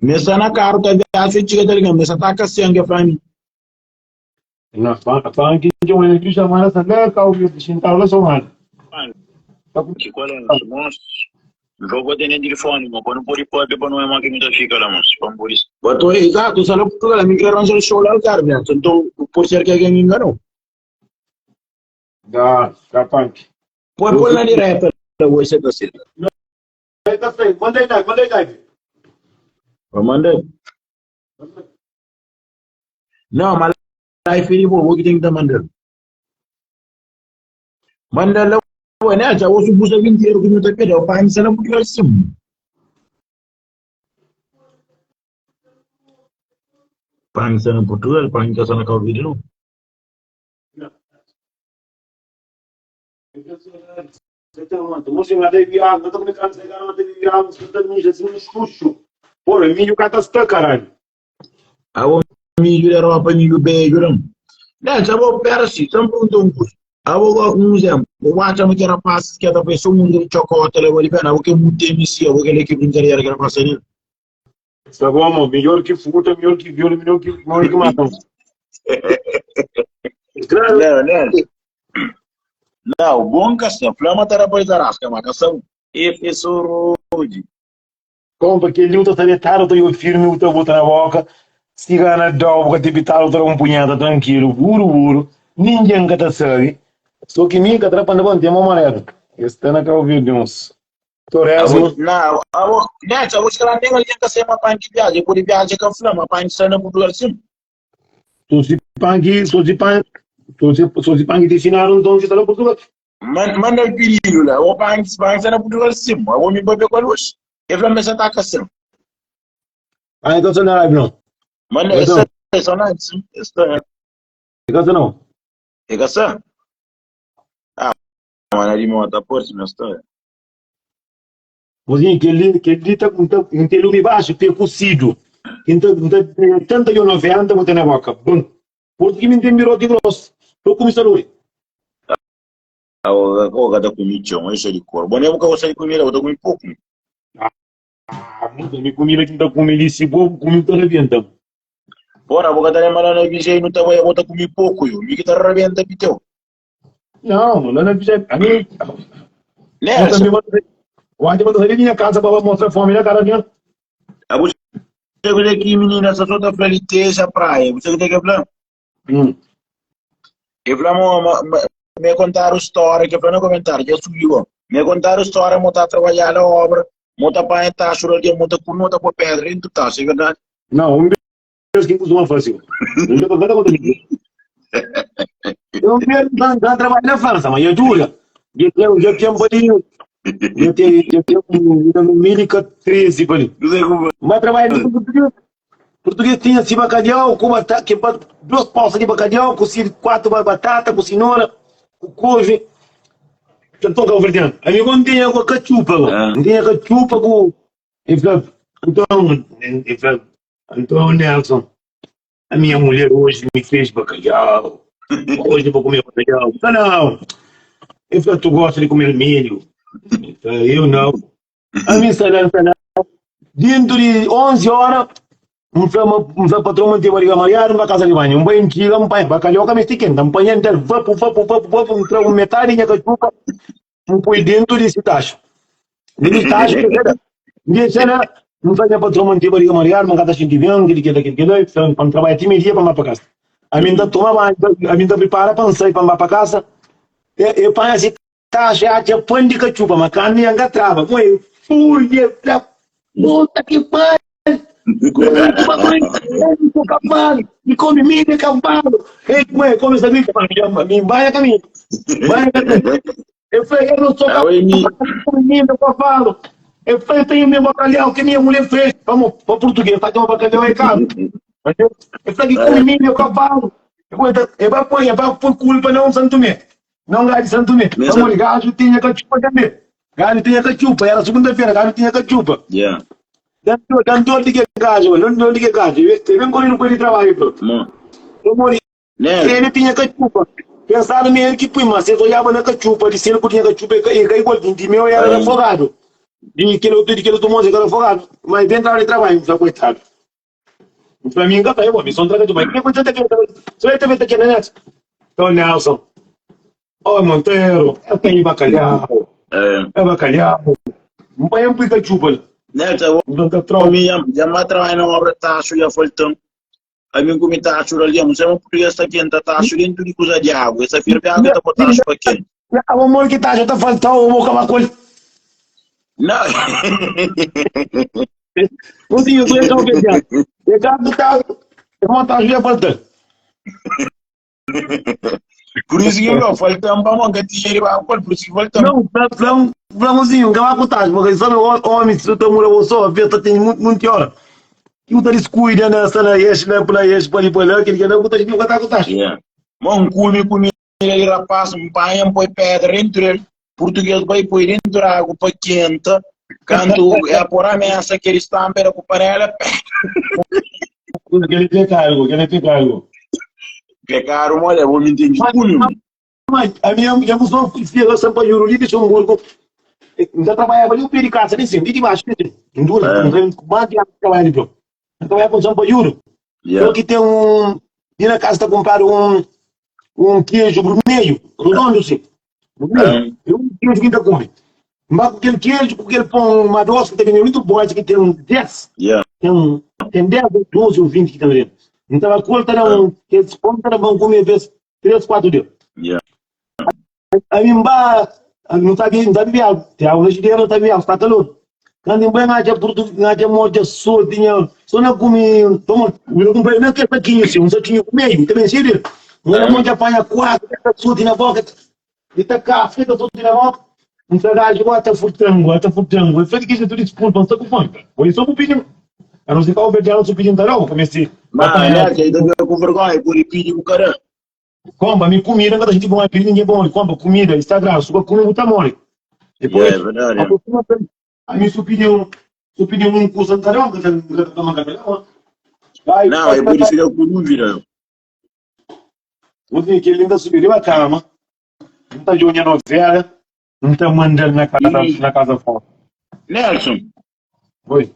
mesa na carro, tá viagem, chega tá ligado, mesa tá caçando, eu falei, Não, punk que eu aqui chamar essa lá, tá ouvindo, sentar lá só mano. Que qual é o nosso? Jogo tem telefone, mas quando pode pode para não é mais que me fica lá, mas vamos por isso. Botou exato, só Portugal, me quero arranjar show lá, cara, né? Então, por ser que alguém me enganou. Dá, dá punk. Põe põe na direta, você tá certo. Tá feio, manda aí, manda aí. Vou mandar. Não, mas lá filho, vou que tem que estar mandando. Manda lá, né? Já ouço busa 20 euros que não tá perdendo, o pai me será Portugal sim. Pai me será Portugal, pai me tá na Calvírio, não. Porra, milho cata está, caralho. Ah, o milho da Europa, milho beijo, não. Não, já vou, pera assim, só me perguntou um curso. Ah, vou um exemplo. Eu acho que era fácil que era pessoa um de chocolate, lá vou ali, pena, porque muito MC, eu vou aquele que brincadeira que era fácil. Tá bom, amor, melhor que furta, melhor que viola, melhor que, melhor que mata. Claro. Não, não. Não, bom que assim, flama tá rapaz da rasca, mas cação. Efessor hoje. Compra que ele não tá sabendo, tá eu firme, tá botando na boca. Siga na dobra, te pitar, tá um punhado tranquilo, buru buru. Ninguém que tá sabe. Só que mim que atrapalha bom, tem uma maneira. Está na calvície de uns. Torresmo. Não, a vou, né, eu vou escrever nem ali que ser uma pan de viagem, por viagem com flama, pan de sana Portugal sim. Só se pan que, só se pan, só se, só se pan que te ensinaram então que está na Portugal. Manda o pedido lá, o pan pan sana Portugal sim, eu vou me beber com a luz. Eu vou me sentar com assim. Ah, então você não é não. Manda essa, essa não, essa. Então não. É essa? Ah, mano, ali me mata por cima, está. Mozinho, que ele, que ele tá com um telume baixo, tem cozido. Então, tanto eu 90, vou ter na boca. Bum. Porque me tem virote grosso. Tô começando hoje. Ah, o gata comi chão, esse é de cor. Bom, eu vou gostar de comer, eu tô comendo pouco. Ah, muito, me comida que tá comendo esse bom, comi tá arrebentando. Bora, vou catar na na visão, não tá vai, vou tá comer pouco, eu. Me que tá arrebenta, piteu. Não, não é visão. A mim. Né? O Andy mandou ele minha casa para mostrar fome na cara minha. A você que menina, essa só tá falando de praia. Você tem que falar? Hum. Eu falei, me contaram história, que eu falei no comentário, que eu subiu. Me contaram história, mo tá trabalhando na obra, mo tá para entrar, chorou alguém, mo tá com nota por pedra, então tá, é verdade? Não, um Deus que costuma fazer. Eu tô vendo quando Eu quero dar trabalho na França, mas eu juro. Eu eu tenho ali, eu tenho eu tenho um milica 13 ali. Mas trabalho no português. Português tinha assim bacalhau, com batata, que duas poças de bacalhau, com quatro batata, com cenoura, com couve. Então, Cabo Verdeano. Amigo, não tinha com cachupa, não tinha cachupa com. Então, ele falou, Então, Nelson, a minha mulher hoje me fez bacalhau. Hoje eu vou comer bacalhau. Não, não. Ele falou, tu gosta de comer milho? Eu falei, eu não. A minha salada, salada. Dentro de 11 horas, um fala, um fala, patrão, mantém barriga mariada, uma casa de banho. Um banho antigo, um banho, bacalhau, que me quente. Um banho inteiro, vapo, vapo, vapo, vapo, um trago metade, minha cachupa, um põe dentro desse tacho. Dentro desse tacho, deixa, né? Não faz minha patrão manter barriga mariada, uma casa gente bem, aquele, aquele, aquele, aquele, para trabalhar até meio-dia para para casa. A mim tá toma banho, a mim tá prepara para sair para para casa. Eu ponho assim, taxa, acha pão de cachupa, mas carne anga trava. Mãe, fui, puta que pariu. Come cavalo, e come milho cavalo. Ei, mãe, come essa bicha, mãe, vai a caminho. Vai a caminho. Eu falei, eu não sou Ah, oi, mi. cavalo, milho, cavalo. Eu falei, eu tenho meu bacalhau que minha mulher fez. Vamos, para português, faz um bacalhau em casa. Eu falei, come milho, cavalo. Eu vou pôr, eu vou pôr culpa não Santo Tomé. Não gajo de Santo Tomé. Mesmo- Vamos, gajo tinha cachupa também. Gajo tinha cachupa, era segunda-feira, gajo tinha cachupa. Yeah. Dando de que gajo, dando de que gajo. Eu vem correndo com ele trabalho, bro. Mo. Eu morri. Nelson, Ele tinha cachupa. Pensaram nele que põe, mas vocês olhavam na cachupa, disseram que tinha cachupa e que igual de meu era Aí. afogado. De aquele outro, de aquele outro moço que era afogado. Mas dentro de trabalho, não coitado. Para mim, nunca eu, me só traga de mãe. Que coisa que Você vai ter aqui na net. Então, Nelson. Ó, Monteiro, eu tenho bacalhau. é, É bacalhau. Não põe um cachupa. Nelson, eu Não tá troca. me já me trabalho na obra tacho já faltando. A mim comi tacho ali, não sei mas português está quente, tacho dentro de coisa de água. Essa firme água tá botando tacho para quente. Ah, o amor que tá, já tá faltando, eu vou acabar com ele. Não. Não tinha, eu sou eu que Eu tá, eu vou estar já faltando. Por isso que eu faltando para mim, que tinha para por isso que faltando. Não, não, não, acabar com o tacho, porque sabe, homem, se tu tá morando só, a vida tem muito, muito hora. E o descuida nessa, lá, este, lá, para este, para ali, para lá, que ele quer não, que tá com o tacho. Yeah. Bom, come comida de rapaz, um pai, um põe pedra dentro dele. Português vai pôr dentro da água para quente. Canto é por a mesa que eles estão para com panela. Aquele pecado, aquele pecado. Pegaram, olha, vou me entender. Mas a minha, minha moção filha, Sampa Yuruli, deixou um gordo. Já trabalhava ali, o pé de casa, ali assim, de baixo, em dura, É. não mais de trabalhar ali, Eu trabalhava com Sampa Yuro. Yeah. Eu que tem um. E na casa está comprar um, um queijo vermelho, redondo assim. Vermelho. É um queijo que ainda come. Mas com aquele queijo, com aquele pão, uma doce que tem muito bom, esse que tem um 10. Yeah. Tem, um, tem 10, 12 ou 20 que tem dentro. Então a conta era um. Esse pão era bom comer vezes 3, 4 dias. Yeah. A mim, ba, não está bem, não está bem algo. Tem água na geladeira, não está bem algo, está calor. Quando em bem, ngaja produto, ngaja moja, só tinha, só não comi, toma, eu comprei mesmo que saquinho assim, um saquinho com meio, também sério. Não era moja apanha quatro, só tinha na boca, e tá cá, fica só tinha na boca. Um tragalho, até furtango, até furtango. Eu falei que isso tudo desculpa, não está com fome. Foi só pro pedido. A não ser que o verde, não pedindo não, comecei. Mas, né, ainda veio com vergonha, por pedir o cara. Comba, me comida, quando a gente vai pedir, ninguém bom, comba, comida, Instagram, só come muita mole. Depois, Yeah, é verdade. a pessoa, a mim só pediu, só pediu um curso de carão, que eu não Vai, Não, é por isso que eu com dúvida. Vou dizer que ele ainda subiu a cama, não tá jogando novela, não tá mandando na casa, E- na casa fora. Nelson, Oi.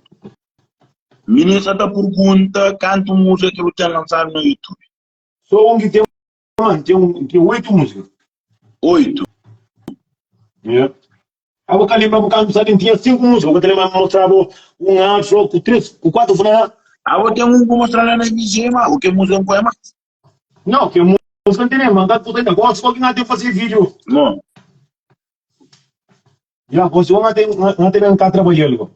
ministra da pergunta, canto música que eu tenho lançado no YouTube. Só um que tem, mano, tem, um, tem oito músicas. Oito. Yeah. A boca lembra um bocado, sabe, tinha cinco músicas, vou te lembrar, mostrava um afro com três, com quatro funaná. Ah, vou ter um vou mostrar lá na MG, mas o que música não é mais? Não, que música não tem nem mandado por ainda. Gosto que não tem fazer vídeo. Não. Já, você não tem, não tem nem cá trabalhando.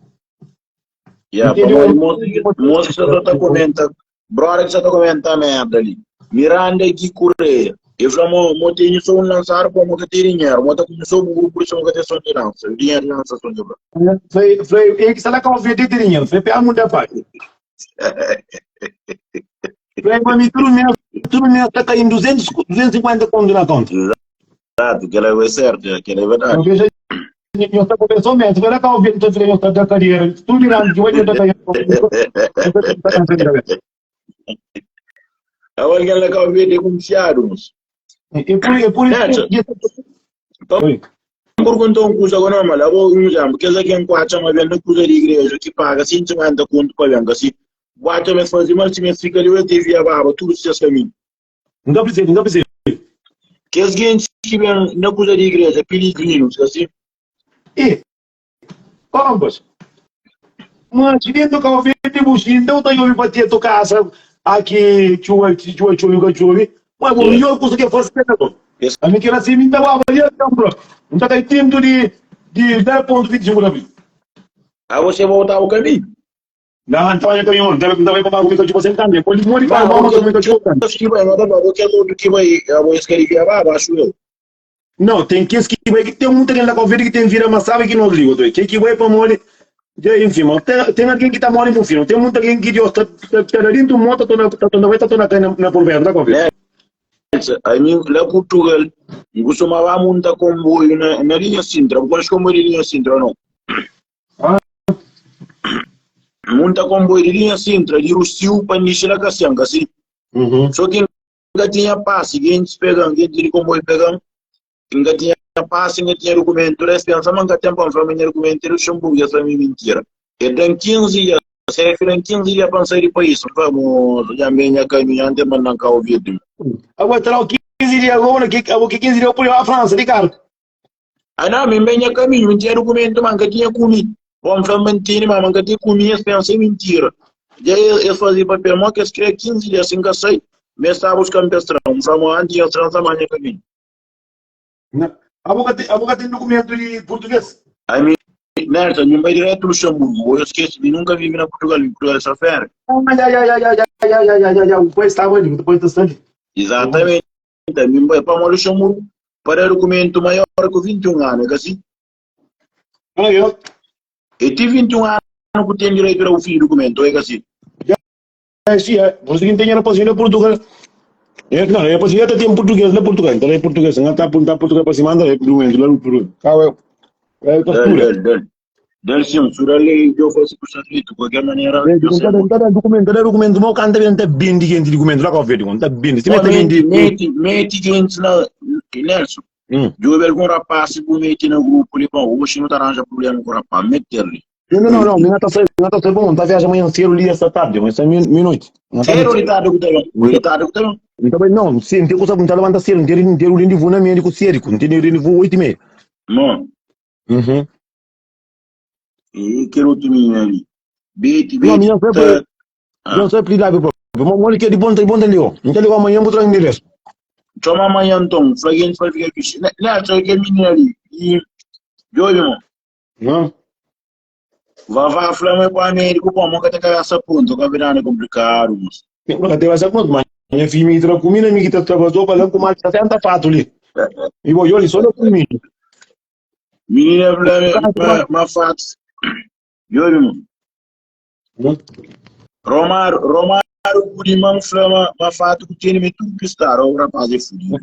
Yeah, Entendeu? Moça que tá comenta, brother que tá comenta merda ali. Miranda e Correia. Eu falo, mo tenho só um lançar como que tem dinheiro, mo tá começou o grupo por isso que tem som de lança, o dinheiro de lança som de bro. Foi, foi, ele que está lá com o VD de dinheiro, foi pela mundo pai. Foi para mim, tudo mesmo, tudo mesmo, está caindo 200, 250 conto na conta. Exato, que ela é certo, que ela é verdade. Eu vejo. Nhos ta kume só mes, vai la ka obi ta fika nhos ta da kadera, tudu diranti ki bai nhos ta da nhos ta kansa di kabesa. Awa algen la Cabo Verde é kunfiadu, mos. E por e por Nelson, pa Oi. N pergunta un kuza ku normal, abo un izénplu, kes algen ku atxa ma ben na kuza di igreja ki paga 150 kontu pa ben, ka si bu atxa ma es faze mal, si ma es fika li, es devia baba tudu ses kaminhu. N ka persebi, n ka persebi. Kes gentis ki ben na kuza di igreja, piligrinus, ka si? E, kompas, ma si dentu Kau Verdi bu xinta, bu ta obi pa tetu kasa aki txuba, si txuba txobi ka txobi, ma bo midjor kuza ke fasi kela bo. Ami kela si mi nta baba li avion propi, N ta kai dentu di di 0.25 di abril. Abo se volta bu kaminhu? Não, então eu tenho, não também para comigo tipo sem também. Pode morrer para para comigo tipo sem. Kes ki bai, não tá bom, kel outro ki bai, abo es quer via acho eu. Não, tem kes ki bai que tem muita gente lá com verde que tem vira, mas sabe que nós liga, que que vai para morrer. Enfim, mas tem, tem alguém que tá morrendo no fim, tem muita gente que Deus tá tá tá dentro do moto, tá na tá tá vai tá na na na por tá com verde. A mim, lá Portugal, costumava montar comboio na, na linha Sintra. Conhece comboio de linha Sintra ou não? Ah. Monta comboio de linha Sintra, de Rossio para Nixi la Cacianga, assim. Uhum. Só que nunca tinha passe, gente pegando, gente de comboio pegando, nunca tinha passe, nunca tinha documento. Eles pensam, mas nunca tem para fazer minha documento em Luxemburgo, essa é minha mentira. E tem 15 dias, se é 15 dias para sair do país, vamos, já venha caminhante, mas não cá ouvido. Agora terá o 15 dias agora, que o 15 dias por a França, Ricardo. Ah, não, mi ben nha caminho, mi tinha documento, mas nunca tinha comi. Bom, fla mantini, mas nunca tinha comi, eles pensam é mentira. Já eles faziam papel, mas que eles queriam 15 dias sem que sai, mas estava buscando pestrão. Fla, mas antes eles transa mais nha caminho. Não. A boca tem documento de português? Aí mi, Nelson, mi vai direto Luxemburgo. Eu esqueci, mi nunca vivi na Portugal, em Portugal é só férias. Ai, ai, ai, ai, ai, ai, ai, ai, ai, ai, o país estava ali, depois está ali. Exatamente. Mi vai para Luxemburgo para documento maior que 21 anos, é assim? Ah, eu. E ti 21 anos que tem direito a o documento, é assim? É, sim, é. Por isso que tem rapazinho na Portugal. É, não, é rapazinho até tem português na Portugal. Então é português, não tá apontando Portugal para cima, anda é documento lá no Peru. Ah, é. É, costura. Del, del, del. Sim, sura lei eu faço por de qualquer maneira. Tá documento, tá documento, mas o cara também tá bem de gente documento lá com o verde, tá bem. Se mete bem de mete, mete gente na Nelson. Hum. Eu vi algum rapaz se mete no grupo ali, bom, hoje não tá arranja problema com o rapaz, mete ali. Não, não, não, não tá saindo, não tá saindo bom, tá viajando amanhã cedo ali essa tarde, mas é meia-noite. Cedo de tarde que tá bom, de tarde que tá bom. Então, não, sim, tem coisa, não tá levanta cedo, não tem não tem rendezvous na minha com cedo, não tem rendezvous 8:30. Não. Uhum. E que outro menino ali? Bete, Não, bete. minha Tá... sempre, Ah. não sempre live próprio. Mas olha que é de bom, de bom ali, ó. Não tá ligado amanhã, vou trazer endereço. Chama amanhã então, Flaguente vai ficar aqui. Não, que menino ali. E, Joey, irmão. Não. Vavá fla para América, pô, nunca tem cabeça pronta, que a vida é complicado, moço. Nunca tem essa pronta, mas minha filha me entrou comigo, minha que tá trabalhando para lá com mais de 70 fatos ali. E vou eu só não comigo. Menina fla, mas fatos. Joey, irmão. Romário, Romário, Curimão fla, mas fato que tem me tudo que está, o rapaz é fudido.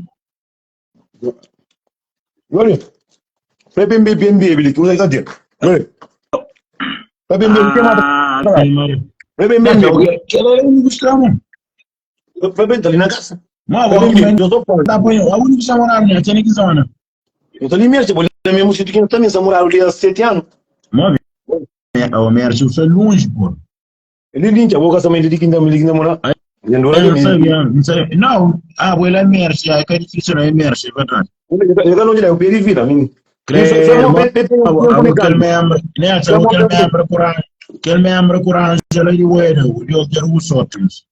Olha, foi bem bem bem bem, que você está dizendo. Olha. Foi bem bem, tem mais. Foi bem bem bem. Que ela é o único extremo. Foi bem, tá ali na casa. Mas Foi agora bem bem, eu sou pobre. tá bom, a única que morar minha, tinha que zona. Eu tô ali mesmo, tipo, ali no mesmo sítio que eu também, só moraram ali há 7 anos. Mas o Mércio está longe, pô. Ele limpa a boca também, ele que ainda me liga morar. Eu não sabia, não sabia. Não, a abuela é Mércio, é que é difícil, não é Mércio, é verdade. Eu não diria, eu perdi vida, mim. Aquele membro, né, aquele membro coragem, aquele membro coragem, ela de bueno, Deus ter os ótimos.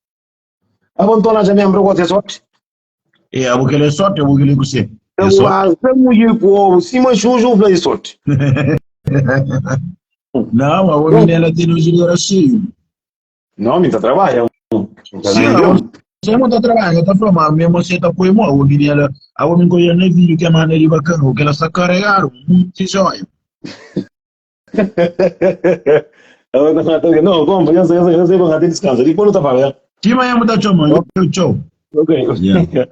Abandona já membro com sorte. É, aquele é sorte, aquele é você. Eu acho que mulher com se mas hoje eu falei sorte. Não, a homem ela tem o dinheiro cheio. Não, me tá trabalhando. Sim, você não tá trabalhando, tá falando, mesmo você tá com a homem ela, a homem que eu nem vi que é maneira bacana, que ela está carregando, muito joia. Não, como, eu sei, eu sei, eu sei, eu sei, descansa. Depois não tá falando. Que manhã muda tchau, mano. Tchau. Ok. Yeah.